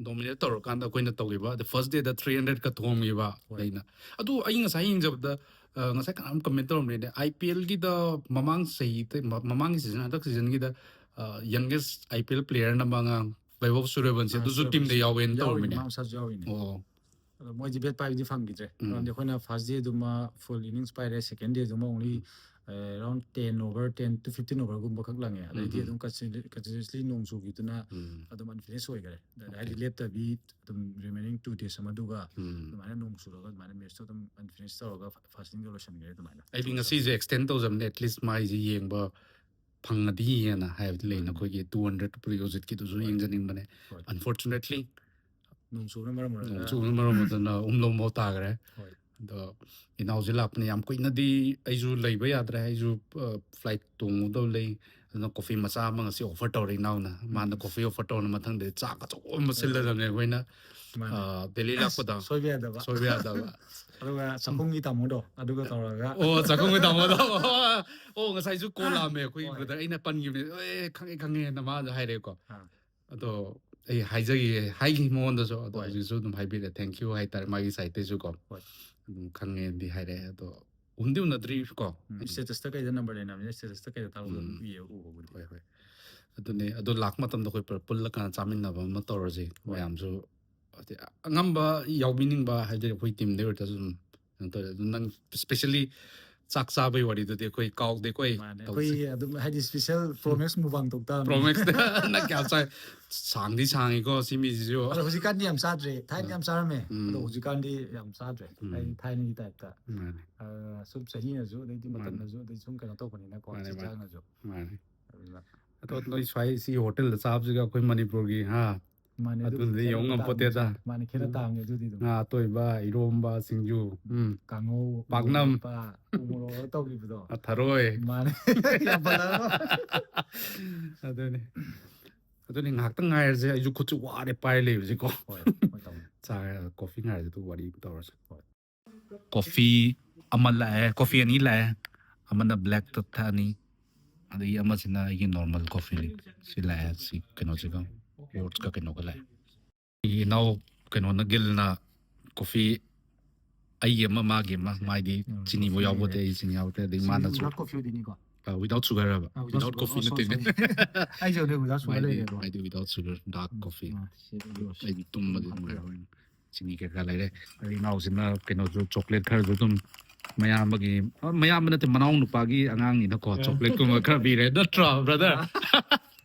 ꯗꯣꯃꯤꯅꯦꯠ ꯇꯧꯔꯀꯥꯟꯗ ꯑꯩꯈꯣꯏꯅ ꯇꯧꯈꯤꯕ, ꯑꯗ ꯐꯥꯔꯁ ꯗꯦꯗ ꯊ꯭ꯔꯤ ꯍꯟꯗ꯭ꯔꯦꯠꯀ ꯊꯣꯝꯈꯤꯕ꯫ ꯍꯣꯏ꯫ ꯑꯩꯅ ꯑꯗꯨ ꯑꯩ ꯉꯁꯥꯏ ꯌꯦꯡꯖꯕꯗ, ꯑ, ꯉꯁꯥꯏ ꯀꯅꯥꯝ ꯀꯃꯦꯟ ꯇꯧꯔꯝꯃꯤꯅꯦ, ꯑꯥꯏ ꯄꯤ ꯑꯦꯜꯒꯤꯗ ꯃꯃꯥꯡ ꯆꯍꯤ, ꯃ-, ꯃꯃꯥꯡꯒꯤ ꯁꯤꯖꯟ, ꯍꯟꯗꯛ ꯁꯤꯖꯟꯒꯤꯗ ꯌꯪꯒꯦꯁ ꯑꯥꯏ ꯄꯤ ꯑꯦꯜ ꯄ꯭ꯂꯦꯌꯔꯅ ꯃꯉꯥꯡ ꯕꯩꯕꯣꯕ ꯁꯨꯔꯦꯕꯟꯁꯦ ꯑꯗꯨꯁꯨ ꯇꯤꯝꯗ ꯌꯥꯎꯋꯦꯅ ꯌꯥꯎꯔꯤꯅꯦ, ꯇꯧꯔꯝꯃꯤꯅꯦ꯫ ꯃꯥ ꯃꯁꯥꯁꯨ ꯌꯥꯎꯔꯤꯅꯦ꯫ ꯑꯣ꯫ ꯑꯗꯣ ꯃꯣꯏꯗꯤ ꯕꯦꯠ ꯄꯥꯏꯕꯗꯤ ꯐꯪꯈꯤꯗ꯭ꯔꯦ꯫ ꯎꯝ꯫ ꯃꯔꯝꯗꯤ ꯑꯩꯈꯣꯏꯅ ꯐꯥꯔꯁ ꯗꯦꯗꯨꯃ ꯐꯨꯜ ꯏꯅꯤꯡꯁ ꯄꯥꯏꯔꯦ, ꯁꯦꯀꯦꯟ ꯗꯦꯗꯨꯃ only around ten over, ten to fifteen ꯑꯣꯚꯔꯒꯨꯝꯕ ꯈꯛ ꯂꯪꯉꯦ꯫ ꯑꯗꯩꯗꯤ ꯎꯝ꯫ ꯑꯗꯨꯝ ꯀꯟꯇꯤꯅ꯭ꯌꯨꯁꯂꯤ ꯅꯣꯡ ꯆꯨꯈꯤꯗꯨꯅ ꯎꯝ꯫ ꯑꯗꯨꯝ ꯑꯟꯐꯤꯅꯤꯁ ꯑꯣꯏꯈꯔꯦ꯫ ꯑꯗ ꯍꯥꯏꯗꯤ Okay. ꯂꯦꯞꯇꯕꯤ ꯑꯗꯨꯝ ꯔꯤꯃꯦꯅꯤꯡ ꯇꯨ ꯗꯦꯖ ꯑꯃꯗꯨꯒ ꯎꯝ꯫ ꯑꯗꯨꯃꯥꯏꯅ ꯅꯣꯡ ꯆꯨꯔꯒ ꯑꯗꯨꯃꯥꯏꯅ ꯃꯦꯠꯁꯇꯣ ꯑꯗꯨꯝ ꯑꯟꯐꯤꯅꯤꯁ ꯇꯧꯔꯒ ꯐꯥ-, ꯐꯥꯔꯁ ꯏꯅꯤꯡꯗ ꯂꯣꯏꯁꯤꯟꯈ꯭ꯔꯦ ꯑꯗꯨꯃꯥꯏꯅ꯫ ꯑꯩꯗꯤ ꯉꯁꯤꯁꯦ ꯑꯦꯛꯁꯇꯦꯟ ꯇꯧꯖꯕꯅꯦ, ꯑꯦꯠꯂꯤꯁ ꯃꯥꯏꯁꯦ ꯌꯦꯡꯕ ꯐꯪꯉꯗꯤ ꯍꯦꯟꯅ ꯍꯥꯏꯕꯗꯤ ꯂꯩꯅ꯫ ꯎꯝ꯫ ꯑꯩꯈꯣꯏꯒꯤ ꯇꯨ ꯍꯟꯗ꯭ꯔꯦꯠ ꯄ꯭ꯔꯤꯑꯣꯖꯤꯠꯀꯤꯗꯨꯁꯨ ꯍꯣꯏ꯫ ꯌꯦꯡꯖꯅꯤꯡꯕꯅꯦ꯫ ꯍꯣꯏ꯫ Unfortunately, ꯅꯣꯡ ꯆꯨꯕꯅ ꯃꯔꯝ ꯑꯣꯏꯔꯒ꯫ ꯅꯣꯡ ꯆꯨꯕꯅ ꯃꯔꯝ ꯑꯣꯏꯗꯨꯅ ꯎꯝꯂꯣꯝꯐꯥꯎ ꯇꯥꯈ꯭ꯔꯦ꯫ ꯍꯣꯏ꯫ ꯑꯗꯣ ꯏꯅꯥꯎꯁꯦ ꯂꯥꯛꯄꯅ ꯌꯥꯝ ꯀꯨꯏꯅꯗꯤ ꯑꯩꯁꯨ ꯂꯩꯕ ꯌꯥꯗ꯭ꯔꯦ꯫ ꯑꯩꯁꯨ, ꯑ, ꯐ꯭ꯂꯥꯏꯠ ꯇꯣꯡꯉꯨꯗꯧ ꯂꯩ꯫ ꯑꯗꯨꯅ ꯀꯣꯐꯤ ꯃꯆꯥ ꯑꯃ ꯉꯁꯤ ꯑꯣꯐꯔ ꯇꯧꯔꯦ ꯏꯅꯥꯎꯅ꯫ ꯃꯥꯅ ꯎꯝ꯫ ꯀꯣꯐꯤ ꯑꯣꯐꯔ ꯇꯧꯔ ꯃꯊꯪꯗꯗꯤ ꯆꯥꯛ ꯑꯆꯧꯕ ꯑꯃ ꯁꯤꯜꯂꯗꯕꯅꯦ ꯑꯩꯈꯣꯏꯅ꯫ ꯃꯥꯅꯦ꯫ ꯑ, ꯗꯦꯜꯂꯤ ꯂꯥꯛꯄꯗ꯫ ꯁꯣꯏꯕ ꯌꯥꯗꯕ꯫ ꯁꯣꯏꯕ ꯌꯥꯗꯕ꯫ ꯑꯗꯨꯒ ꯆꯥꯛꯈꯨꯝꯒꯤ ꯇꯥꯃꯣꯗꯣ ꯑꯗꯨꯒ ꯇꯧꯔꯒ꯫ ꯑꯣ, ꯆꯥꯛꯈꯨꯝꯒꯤ ꯇꯥꯃꯣꯗꯣ꯫ ꯑꯣ, ꯉꯁꯥꯏꯁꯨ ꯀꯣꯜ ꯂꯥꯛꯑꯝꯃꯦ ꯑꯩꯈꯣꯏ ꯍꯣꯏ꯫ ꯕ꯭ꯔꯗꯔ꯫ ꯑꯩꯅ ꯄꯟꯈꯤꯕꯅꯦ꯫ "ꯑꯦ, ꯈꯪꯉꯦ, ꯈꯪꯉꯦꯅ" ꯃꯥꯁꯨ ꯍꯥꯏꯔꯛꯑꯦꯀꯣ꯫ ꯑꯥ꯫ ꯑꯗꯣ ꯑꯩ ꯍꯥꯏꯖꯒꯦ, ꯍꯥꯏꯈꯤ ꯃꯉꯣꯟꯗꯁꯨ, ꯑꯗꯣ ꯍꯣꯏ꯫ ꯍꯧꯖꯤꯛꯁꯨ ꯑꯗꯨꯝ ꯍꯥꯏꯕꯤꯔꯦ, thank you ꯍꯥꯏꯇꯥꯔꯦ, ꯃꯥꯒꯤ side ꯇꯩꯁꯨ ꯀꯣ꯫ ꯍꯣꯏ꯫ ꯑꯗꯨꯝ ꯈꯪꯉꯦꯗꯤ ꯍꯥꯏꯔꯛꯑꯦ, ꯑꯗꯣ ꯎꯟꯗꯤ ꯎꯅꯗ꯭ꯔꯤ ꯀꯣ꯫ ꯎꯝ, status ꯇ ꯀꯩꯗ number ꯂꯩꯅꯕꯅꯤꯅ status ꯇ ꯀꯩꯗ ꯊꯥꯒꯠꯂ ꯎꯝ꯫ ꯑꯗꯨꯝ ꯎꯏꯌꯦ, ꯎꯕꯕꯨꯗꯤ꯫ ꯍꯣꯏ, ꯍꯣꯏ꯫ ꯑꯗꯨꯅꯦ, ꯑꯗꯣ ꯂꯥꯛꯄ ꯃꯇꯝꯗ ꯑꯩꯈꯣꯏ ꯄꯨꯂꯞ ꯄꯨꯜꯂꯀꯥꯟꯗ ꯆꯥꯃꯤꯟꯅꯕ ꯑꯃ ꯇꯧꯔꯁꯦ꯫ ꯍꯣꯏ꯫ ꯃꯌꯥꯝꯁꯨ ꯍꯥꯏꯗꯤ ꯑꯉꯝꯕ ꯌꯥꯎꯕꯤꯅꯤꯡꯕ, ꯍꯥꯏꯗꯤ ꯑꯩꯈꯣꯏ team ꯗꯩ ꯑꯣꯏꯔꯁꯨ ꯑꯗꯨꯝ ꯀꯩꯅꯣ ꯇꯧꯔꯦ꯫ ꯑꯗꯨ ꯅꯪ specially ꯆꯥꯛ ꯆꯥꯕꯒꯤ ꯋꯥꯔꯤꯗꯨꯗꯤ ꯑꯩꯈꯣꯏ ꯀꯥꯎꯗꯦꯀꯣ, ꯑꯩ ꯃꯥꯅꯦ, ꯇꯧꯁꯦ꯫ ꯑꯩꯈꯣꯏ ꯑꯗꯨꯝ ꯍꯥꯏꯗꯤ special promise ꯃꯨꯛꯕꯥꯡ ꯇꯧ ꯇꯥꯕꯅꯤ꯫ Promise ꯅꯪ ꯀꯌꯥꯝ ꯆꯥꯏ? ꯁꯥꯡꯗꯤ ꯁꯥꯡꯉꯤꯀꯣ ꯁꯤ ꯃꯤꯁꯤꯁꯨ꯫ ꯑꯗꯣ ꯍꯧꯖꯤꯛꯀꯥꯟꯗꯤ ꯌꯥꯝ ꯆꯥꯗ꯭ꯔꯦ, ꯊꯥꯏꯅꯗꯤ ꯎꯝ꯫ ꯌꯥꯝ ꯆꯥꯔꯝꯃꯦ꯫ ꯎꯝ꯫ ꯑꯗꯣ ꯍꯧꯖꯤꯛꯀꯥꯟꯗꯤ ꯌꯥꯝ ꯆꯥꯗ꯭ꯔꯦ꯫ ꯎꯝ꯫ ꯍꯥꯏꯗꯤ ꯊꯥꯏꯅꯒꯤ type ꯇ꯫ ꯃꯥꯅꯦ꯫ ꯑ, ꯁꯨꯝ ꯆꯍꯤꯅꯁꯨ, ꯑꯗꯩꯗꯤ ꯃꯥꯅꯦ꯫ ꯃꯇꯝꯅꯁꯨ, ꯑꯗꯩ ꯁꯨꯝ ꯀꯩꯅꯣ ꯇꯧꯕꯅꯤꯅꯀꯣ, ꯃꯥꯅꯦ, ꯃꯥꯅꯦ꯫ ꯆꯤꯟꯖꯥꯛꯅꯁꯨ꯫ ꯃꯥꯅꯦ꯫ ꯑꯗꯨꯅ ꯑꯗꯣ ꯅꯣꯏ ꯁ꯭ꯋꯥꯏ ꯁꯤ ꯍꯣꯇꯦꯜꯗ ꯆꯥꯕꯁꯤꯒ ꯑꯩꯈꯣꯏ ꯃꯅꯤꯄꯨꯔꯒꯤ, ꯍꯥ? ꯃꯥꯅꯦ, ꯑꯗꯨꯕꯨꯗꯤ ꯑꯗꯨꯗꯤ ꯈꯦꯠꯅꯕ ꯌꯧ ꯉꯝꯄꯣꯠꯇꯦꯗ꯫ ꯇꯥꯕꯅꯤ꯫ ꯃꯥꯅꯦ, ꯈꯦꯠꯅ ꯇꯥꯕꯅꯤ ꯑꯗꯨꯗꯤ ꯑꯗꯨꯝ꯫ ꯉꯥ ꯑꯇꯣꯏꯕ, ꯏꯔꯣꯝꯕ, ꯁꯤꯡꯖꯨ, ꯎꯝ꯫ ꯀꯥꯡꯉꯧ, ꯄꯥꯛꯅꯝ꯫ ꯃꯣꯔꯣꯛ ꯃꯦꯠꯄ, ꯎ ꯃꯣꯔꯣꯛ ꯇꯧꯈꯤꯕꯗꯣ꯫ ꯑ, ꯊꯔꯣꯏ꯫ ꯃꯥꯅꯦ꯫ ꯌꯥꯝ ꯄꯜꯂꯛꯑꯕ? ꯑꯗꯨꯅꯤ꯫ ꯑꯗꯨꯅꯤ, ꯉꯥꯏꯍꯥꯛꯇꯪ ꯉꯥꯏꯔꯁꯦ꯫ ꯑꯩꯁꯨ ꯈꯨꯠꯁꯨ ꯋꯥꯔꯦ ꯄꯥꯏ ꯂꯩꯕꯁꯦꯀꯣ꯫ ꯍꯣꯏ, ꯍꯣꯏ, ꯇꯧꯅꯤ꯫ ꯆꯥ-, coffee ꯉꯥꯏꯔꯁꯦ, ꯑꯗꯨꯒ ꯋꯥꯔꯤ ꯑꯃꯨꯛ ꯇꯧꯔꯁꯦ꯫ ꯍꯣꯏ꯫ Coffee ꯑꯃ ꯂꯥꯛꯑꯦ, coffee ꯑꯅꯤ ꯂꯥꯛꯑꯦ꯫ ꯑꯃꯅ black ꯇ ꯊꯛꯑꯅꯤ, ꯑꯗꯒꯤ ꯑꯃꯁꯤꯅ ꯑꯩꯒꯤ normal coffee ꯅꯤ꯫ ꯁꯤ ꯂꯥꯛꯑꯦ, ꯁꯤ ꯀꯩꯅꯣꯁꯤꯒ, oats ꯀ ꯀꯩꯅꯣꯒ ꯂꯥꯛꯑꯦ꯫ ꯑꯩꯒꯤ ꯏꯅꯥꯎ ꯀꯩꯅꯣꯅ, ꯒꯤꯜꯅ coffee ꯑꯩꯒꯤ ꯑꯃ, ꯃꯥꯒꯤ ꯑꯃ, ꯃꯥꯏꯗꯤ ꯎꯝ, ꯆꯤꯅꯤꯕꯨ coffee ꯌꯥꯎꯕꯗꯤ ꯂꯩꯔꯦ꯫ ꯑꯩ ꯆꯤꯅꯤ ꯌꯥꯎꯗꯦ, ꯑꯗꯒꯤ ꯁꯤ ꯃꯥꯅꯁꯨ without coffee ꯑꯣꯏꯗꯣꯏꯅꯤꯀꯣ? ꯑ, without sugar ꯍꯥꯏꯕ? ꯑ, without Without sugar. coffee ꯑꯣ, sorry, ꯅꯠꯇꯦꯅꯦ꯫ sorry. ꯑꯩꯁꯨ ꯍꯧꯖꯤꯛ without sugar ꯃꯥꯏꯗꯤ, ꯂꯩꯔꯦꯀꯣ꯫ ꯃꯥꯏꯗꯤ without sugar, dark coffee꯫ ꯑ, ꯁꯤ ꯑꯗꯨ ꯑꯣꯏꯔꯁꯨ ꯑꯩꯗꯤ ꯇꯨꯝꯕꯗꯤ ꯑꯗꯨꯝ ꯅꯨꯡꯉꯥꯏꯔꯦ꯫ ꯍꯥꯞꯄꯤꯔꯣ꯫ ꯆꯤꯅꯤ ꯀꯩꯀꯥ ꯂꯩꯔꯦ꯫ ꯑꯗꯩ ꯏꯅꯥꯎꯁꯤꯅ ꯀꯩꯅꯣꯁꯨ, chocolate ꯈꯔꯁꯨ ꯑꯗꯨꯝ ꯃꯌꯥꯝꯕꯒꯤ, ꯑ, ꯃꯌꯥꯝꯕ ꯅꯠꯇꯦ, ꯃꯅꯥꯎ ꯅꯨꯄꯥꯒꯤ ꯑꯉꯥꯡꯅꯤꯅꯀꯣ, ꯑ꯫ chocolate ꯀꯨꯝꯕ ꯈꯔ ꯄꯤꯔꯦ, ꯅꯠꯇ꯭ꯔꯣ, brother?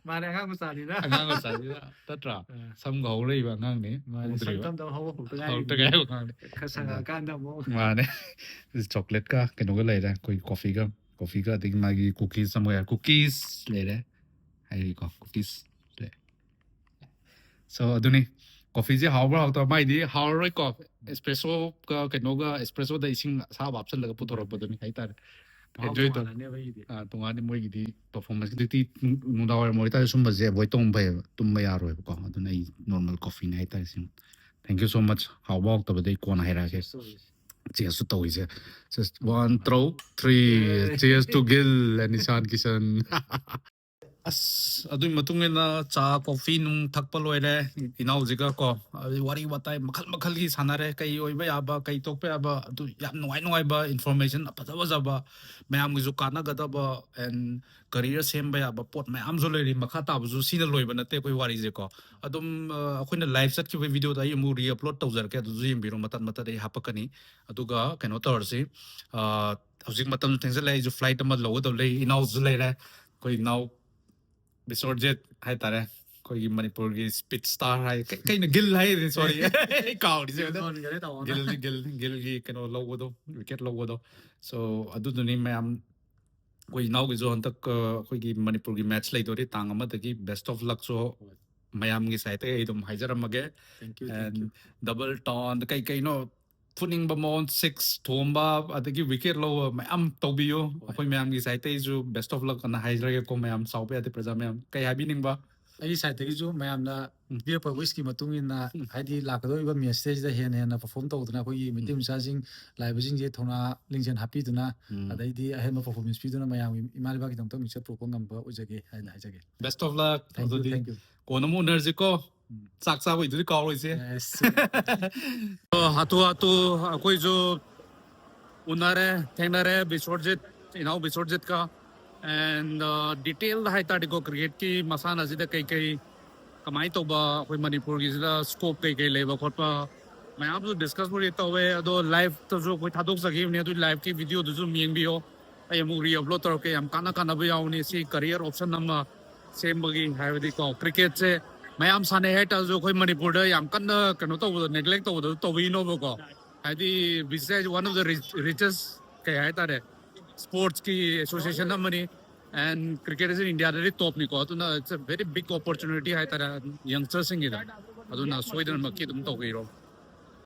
ꯃꯥꯅꯦ, ꯑꯉꯥꯡ ꯃꯆꯥꯅꯤꯅ꯫ ꯑꯉꯥꯡ ꯃꯆꯥꯅꯤꯅ, ꯅꯠꯇ꯭ꯔꯥ? ꯑ꯫ ꯁꯝꯒ ꯍꯧꯔꯛꯏꯕ ꯑꯉꯥꯡꯅꯤ, ꯃꯥꯅꯦ, ꯁꯝ ꯍꯧꯗ꯭ꯔꯤꯕ꯫ ꯇꯝ ꯇꯝ ꯍꯧꯕ ꯍꯧꯔꯛꯇ ꯍꯧꯔꯛꯇ ꯉꯥꯏꯔꯤꯕꯅꯤ꯫ ꯉꯥꯏꯔꯤꯕ ꯑꯉꯥꯡꯅꯤ꯫ ꯈꯔ ꯁꯪꯉꯛꯑꯀꯥꯟꯗ ꯑꯃꯨꯛ꯫ ꯃꯥꯅꯦ꯫ Chocolate ꯀ ꯀꯩꯅꯣꯒ ꯂꯩꯔꯦ, ꯑꯩꯈꯣꯏꯒꯤ coffee ꯒ, coffee ꯒ, ꯑꯗꯒꯤ ꯃꯥꯒꯤ cookies ꯑꯃ ꯌꯥꯎꯔꯦ, cookies ꯂꯩꯔꯦ, ꯍꯥꯏꯔꯤꯀꯣ, cookies ꯂꯩꯔꯦ꯫ So, ꯑꯗꯨꯅꯤ, coffee ꯁꯦ ꯍꯥꯎꯕ꯭ꯔꯥ ꯍꯥꯎꯇꯕ꯭ꯔꯥ? ꯃꯥꯏꯗꯤ ꯍꯥꯎꯔꯔꯣꯏꯀꯣ, espresso ꯒ ꯀꯩꯅꯣꯒ, espresso ꯗ ꯏꯁꯤꯡ ꯑꯁꯥꯕ ꯍꯥꯞꯆꯤꯜꯂꯒ ꯄꯨꯊꯣꯔꯛꯄꯗꯨꯅꯤ ꯍꯥꯏꯇꯥꯔꯦ꯫ ꯃꯍꯥꯎ Enjoy ꯇꯧ-, ꯇꯣꯉꯥꯟꯅꯅꯦꯕ ꯑꯩꯒꯤꯗꯤ꯫ ꯑ, ꯇꯣꯉꯥꯟꯅ ꯃꯣꯏꯒꯤꯗꯤ performance꯫ ꯍꯧꯖꯤꯛꯇꯤ ꯅꯨꯡꯗꯥꯡ ꯋꯥꯏꯔꯝ ꯑꯣꯏꯇꯥꯔꯁꯨ ꯁꯨꯝꯕꯁꯦ avoid ꯇꯧꯕ ꯐꯩꯌꯦꯕ, ꯇꯨꯝꯕ ꯌꯥꯔꯣꯏꯕꯀꯣ꯫ ꯑꯗꯨꯅ ꯑꯩ normal coffee ꯅꯤ ꯍꯥꯏꯇꯥꯔꯦ ꯁꯤ꯫ Thank you so much꯫ ꯍꯥꯎꯕ ꯍꯥꯎꯇꯕꯗꯤ ꯑꯩ ꯀꯣꯟꯅ ꯍꯥꯏꯔꯛꯑꯒꯦ꯫ Cheers ꯁꯨ ꯇꯧꯔꯤꯁꯦ꯫ Cheers, one, two, three꯫ Cheers to ꯒꯤꯜ and Ishan Kisan. ꯑꯁ, ꯑꯗꯨꯒꯤ ꯃꯇꯨꯡ ꯏꯟꯅ ꯆꯥ ꯀꯣꯐꯤ ꯅꯨꯡ ꯊꯛꯄ ꯂꯣꯏꯔꯦ꯫ ꯏꯅꯥꯎꯁꯤꯒ ꯀꯣ, ꯑꯗꯩ ꯋꯥꯔꯤ ꯋꯥꯇꯥꯏ ꯃꯈꯜ ꯃꯈꯜꯒꯤ ꯁꯥꯟꯅꯔꯦ, ꯀꯩ ꯑꯣꯏꯕ ꯌꯥꯕ, ꯀꯩ ꯇꯣꯛꯄ ꯌꯥꯕ, ꯑꯗꯨ ꯌꯥꯝ ꯅꯨꯡꯉꯥꯏ ꯅꯨꯡꯉꯥꯏꯕ ꯏꯟꯐꯣꯔꯃꯦꯁꯟ ꯐꯖ ꯐꯖꯕ, ꯃꯌꯥꯝꯒꯤꯁꯨ ꯀꯥꯟꯅꯒꯗꯕ ꯑꯦꯟ ꯀꯔꯤꯌꯔ ꯁꯦꯝꯕ ꯌꯥꯕ ꯄꯣꯠ ꯃꯌꯥꯝꯁꯨ ꯂꯩꯔꯤ꯫ ꯃꯈꯥ ꯇꯥꯕꯁꯨ ꯁꯤꯅ ꯂꯣꯏꯕ ꯅꯠꯇꯦ ꯑꯩꯈꯣꯏ ꯋꯥꯔꯤꯁꯦꯀꯣ꯫ ꯑꯗꯨꯝ ꯑ, ꯑꯩꯈꯣꯏꯅ ꯂꯥꯏꯚ ꯆꯠꯈꯤꯕ ꯚꯤꯗꯤꯑꯣꯗ ꯑꯩ ꯑꯃꯨꯛ ꯔꯤꯑꯞꯂꯣꯗ ꯇꯧꯖꯔꯛꯀꯦ, ꯑꯗꯨꯁꯨ ꯌꯦꯡꯕꯤꯔꯣ, ꯃꯇꯠ ꯃꯇꯠ ꯑꯩ ꯍꯥꯞꯄꯛꯀꯅꯤ꯫ ꯑꯗꯨꯒ ꯀꯩꯅꯣ ꯇꯧꯔꯁꯤ, ꯑ, ꯍꯧꯖꯤꯛ ꯃꯇꯝꯁꯨ ꯊꯦꯡꯖꯜꯂꯛꯑꯦ, ꯑꯩꯁꯨ ꯐ꯭ꯂꯥꯏꯠ ꯑꯃ ꯂꯧꯒꯗꯕ ꯂꯩ꯫ ꯏꯅꯥꯎꯁꯨ ꯂꯩꯔꯦ, ꯑꯩꯈꯣꯏ ꯏꯅꯥꯎ ꯕꯤꯁ꯭ꯋꯔꯖꯤꯠ ꯍꯥꯏꯇꯥꯔꯦ, ꯑꯩꯈꯣꯏꯒꯤ ꯃꯅꯤꯄꯨꯔꯒꯤ ꯁ꯭ꯄꯤꯠ ꯁ꯭ꯇꯥꯔ ꯍꯥꯏ, ꯀꯩ- ꯀꯩꯅꯣ, ꯒꯤꯜ ꯍꯥꯏꯔꯤꯅꯦ, ꯁꯣꯔꯤ, ꯑꯩ ꯀꯥꯎꯔꯤꯁꯦ꯫ ꯒꯤꯜ ꯍꯣꯟꯈꯔꯦ ꯇꯥꯃꯣꯅ꯫ ꯒꯤꯜ, ꯒꯤꯜ, ꯒꯤꯜꯒꯤ ꯀꯩꯅꯣ ꯂꯧꯕꯗꯣ, ꯋꯤꯀꯦꯠ ꯂꯧꯕꯗꯣ꯫ ꯁꯣ ꯑꯗꯨꯗꯨꯅꯤ ꯃꯌꯥꯝ, ꯑꯩꯈꯣꯏ ꯏꯅꯥꯎꯒꯤꯁꯨ ꯍꯟꯗꯛ ꯑ, ꯑꯩꯈꯣꯏꯒꯤ ꯃꯅꯤꯄꯨꯔꯒꯤ ꯃꯦꯠꯆ ꯂꯩꯗꯣꯔꯤ ꯇꯥꯡ ꯑꯃꯗꯒꯤ꯫ ꯕꯦꯁ ꯑꯣꯐ ꯂꯛꯁꯨ ꯃꯌꯥꯝꯒꯤ ꯁꯥꯏꯠꯇꯒꯤ ꯑꯩ ꯑꯗꯨꯝ ꯍꯥꯏꯖꯔꯝꯃꯒꯦ꯫ Thank you, thank and you. Double town, ꯀꯩ ꯀꯩꯅꯣ, ꯐꯨꯅꯤꯡꯕ ꯃꯑꯣꯡ, ꯁꯤꯛꯁ ꯊꯣꯝꯕ, ꯑꯗꯒꯤ ꯋꯤꯀꯦꯠ ꯂꯧꯕ ꯃꯌꯥꯝ ꯇꯧꯕꯤꯌꯨ꯫ ꯑꯩꯈꯣꯏ ꯃꯌꯥꯝꯒꯤ ꯁꯥꯏꯠꯇꯩꯁꯨ ꯕꯦꯁ ꯑꯣꯐ ꯂꯛ ꯑꯅ ꯍꯥꯏꯖꯔꯒꯦꯀꯣ, ꯃꯌꯥꯝ ꯆꯥꯎꯕ ꯌꯥꯗꯦ, ꯄ꯭ꯔꯖꯥ ꯃꯌꯥꯝ꯫ ꯀꯩ ꯍꯥꯏꯕꯤꯅꯤꯡꯕ? ꯑꯩꯒꯤ ꯁꯥꯏꯠꯇꯒꯤꯁꯨ ꯃꯌꯥꯝꯅ ꯎꯝ꯫ ꯄꯤꯔꯛꯄ ꯋꯤꯁꯀꯤ ꯃꯇꯨꯡ ꯏꯟꯅ, ꯎꯝ꯫ ꯍꯥꯏꯗꯤ ꯂꯥꯛꯀꯗꯧꯔꯤꯕ ꯃꯦꯠꯁꯇꯩꯁꯤꯗ ꯍꯦꯟꯅ ꯍꯦꯟꯅ ꯄꯔꯐꯣꯔꯝ ꯇꯧꯗꯅ ꯑꯩꯈꯣꯏꯒꯤ ꯃꯩꯇꯩ ꯎꯝ꯫ ꯃꯆꯥꯁꯤꯡ ꯂꯥꯛꯏꯕꯁꯤꯡꯁꯦ ꯊꯧꯅꯥ ꯂꯤꯡꯖꯦꯜ ꯍꯥꯞꯄꯤꯗꯨꯅ, ꯎꯝ꯫ ꯑꯗꯩꯗꯤ ꯑꯍꯦꯟꯕ ꯄꯔꯐꯣꯔꯃꯦꯟꯁ ꯄꯤꯗꯨꯅ ꯃꯌꯥꯝꯒꯤ ꯏꯃꯥ ꯂꯩꯕꯥꯛꯀꯤꯗꯃꯛꯇ ꯃꯤꯡꯆꯠ ꯄꯨꯔꯛꯄ ꯉꯝꯕ ꯑꯣꯏꯖꯒꯦ ꯍꯥꯏꯅ ꯍꯥꯏꯖꯒꯦ꯫ Best of luck. Thank you, ꯑꯗꯨꯗꯤ thank you. ꯀꯣꯟꯅ ꯑꯃꯨꯛ ꯎꯅꯔꯁꯤꯀꯣ꯫ ꯎꯝ꯫ ꯆꯥꯛ ꯆꯥꯕꯩꯗꯨꯗꯤ ꯀꯥꯎꯔꯣꯏꯁꯦ꯫ Yes. ꯑꯣ, ꯍꯥꯊꯨ ꯍꯥꯊꯨ ꯑꯩꯈꯣꯏꯁꯨ ꯎꯅꯔꯦ, ꯊꯦꯡꯅꯔꯦ ꯕꯤꯁ꯭ꯋꯔꯖꯤꯠ, ꯏꯅꯥꯎ ꯕꯤꯁ꯭ꯋꯔꯖꯤꯠꯀ꯫ ꯑꯦꯟ ꯗꯤꯇꯦꯜꯗ ꯍꯥꯏꯇꯥꯔꯗꯤꯀꯣ, ꯀ꯭ꯔꯤꯀꯦꯠꯀꯤ ꯃꯁꯥꯟꯅꯁꯤꯗ ꯀꯩꯀꯩ, ꯀꯃꯥꯏꯅ ꯇꯧꯕ, ꯑꯩꯈꯣꯏ ꯃꯅꯤꯄꯨꯔꯒꯤꯁꯤꯗ ꯁ꯭ꯀꯣꯞ ꯀꯩꯀꯩ ꯂꯩꯕ ꯈꯣꯠꯄ ꯃꯌꯥꯝꯁꯨ ꯗꯤꯁꯀꯁꯄꯨꯗꯤ ꯇꯧꯋꯦ꯫ ꯑꯗꯣ ꯂꯥꯏꯐꯇꯁꯨ ꯑꯩꯈꯣꯏ ꯊꯥꯗꯣꯛꯆꯈꯤꯕꯅꯦ, ꯑꯗꯨꯒꯤ ꯂꯥꯏꯐꯀꯤ ꯚꯤꯗꯤꯑꯣꯗꯨꯁꯨ ꯑꯗꯨꯝ ꯌꯦꯡꯕꯤꯌꯣ꯫ ꯑꯩ ꯑꯃꯨꯛ ꯔꯤꯑꯞꯂꯣꯗ ꯇꯧꯔꯛꯀꯦ꯫ ꯌꯥꯝ ꯀꯥꯟꯅ ꯀꯥꯟꯅꯕ ꯌꯥꯎꯅꯤ ꯁꯤ ꯀꯔꯤꯌꯔ ꯑꯣꯞꯁꯟ ꯑꯃ ꯁꯦꯝꯕꯒꯤ꯫ ꯍꯥꯏꯕꯗꯤꯀꯣ, ꯀ꯭ꯔꯤꯀꯦꯠꯁꯦ ꯃꯌꯥꯝ ꯁꯥꯟꯅꯩ ꯍꯥꯏꯇꯥꯔꯁꯨ ꯑꯩꯈꯣꯏ ꯃꯅꯤꯄꯨꯔꯗ ꯌꯥꯝ ꯀꯟꯅ ꯀꯩꯅꯣ ꯇꯧꯕꯗꯣ, ꯅꯦꯒ꯭ꯂꯦꯛ ꯇꯧꯕꯗꯣ ꯇꯧꯕꯤꯅꯣꯕꯀꯣ꯫ ꯍꯥꯏꯗꯤ ꯕꯤꯁꯤꯁꯤꯑꯥꯏ is one of the richest, ꯀꯩ ꯍꯥꯏꯇꯥꯔꯦ, ꯁ꯭ꯄꯣꯔꯠꯁꯀꯤ ꯑꯦꯁꯣꯁꯤꯌꯦꯁꯟ ꯑꯃꯅꯤ꯫ ꯑꯦꯟ ꯀ꯭ꯔꯤꯀꯦꯠ ꯑꯁꯤ ꯏꯟꯗꯤꯌꯥꯗꯗꯤ ꯇꯣꯞꯅꯤꯀꯣ, ꯑꯗꯨꯅ it's a very big opportunity ꯍꯥꯏꯇꯥꯔꯦ ꯌꯪꯁꯇꯔꯁꯤꯡꯒꯤꯗ꯫ ꯑꯗꯨꯅ ꯁꯣꯏꯗꯅꯃꯛꯀꯤ ꯑꯗꯨꯝ ꯇꯧꯕꯤꯔꯣ꯫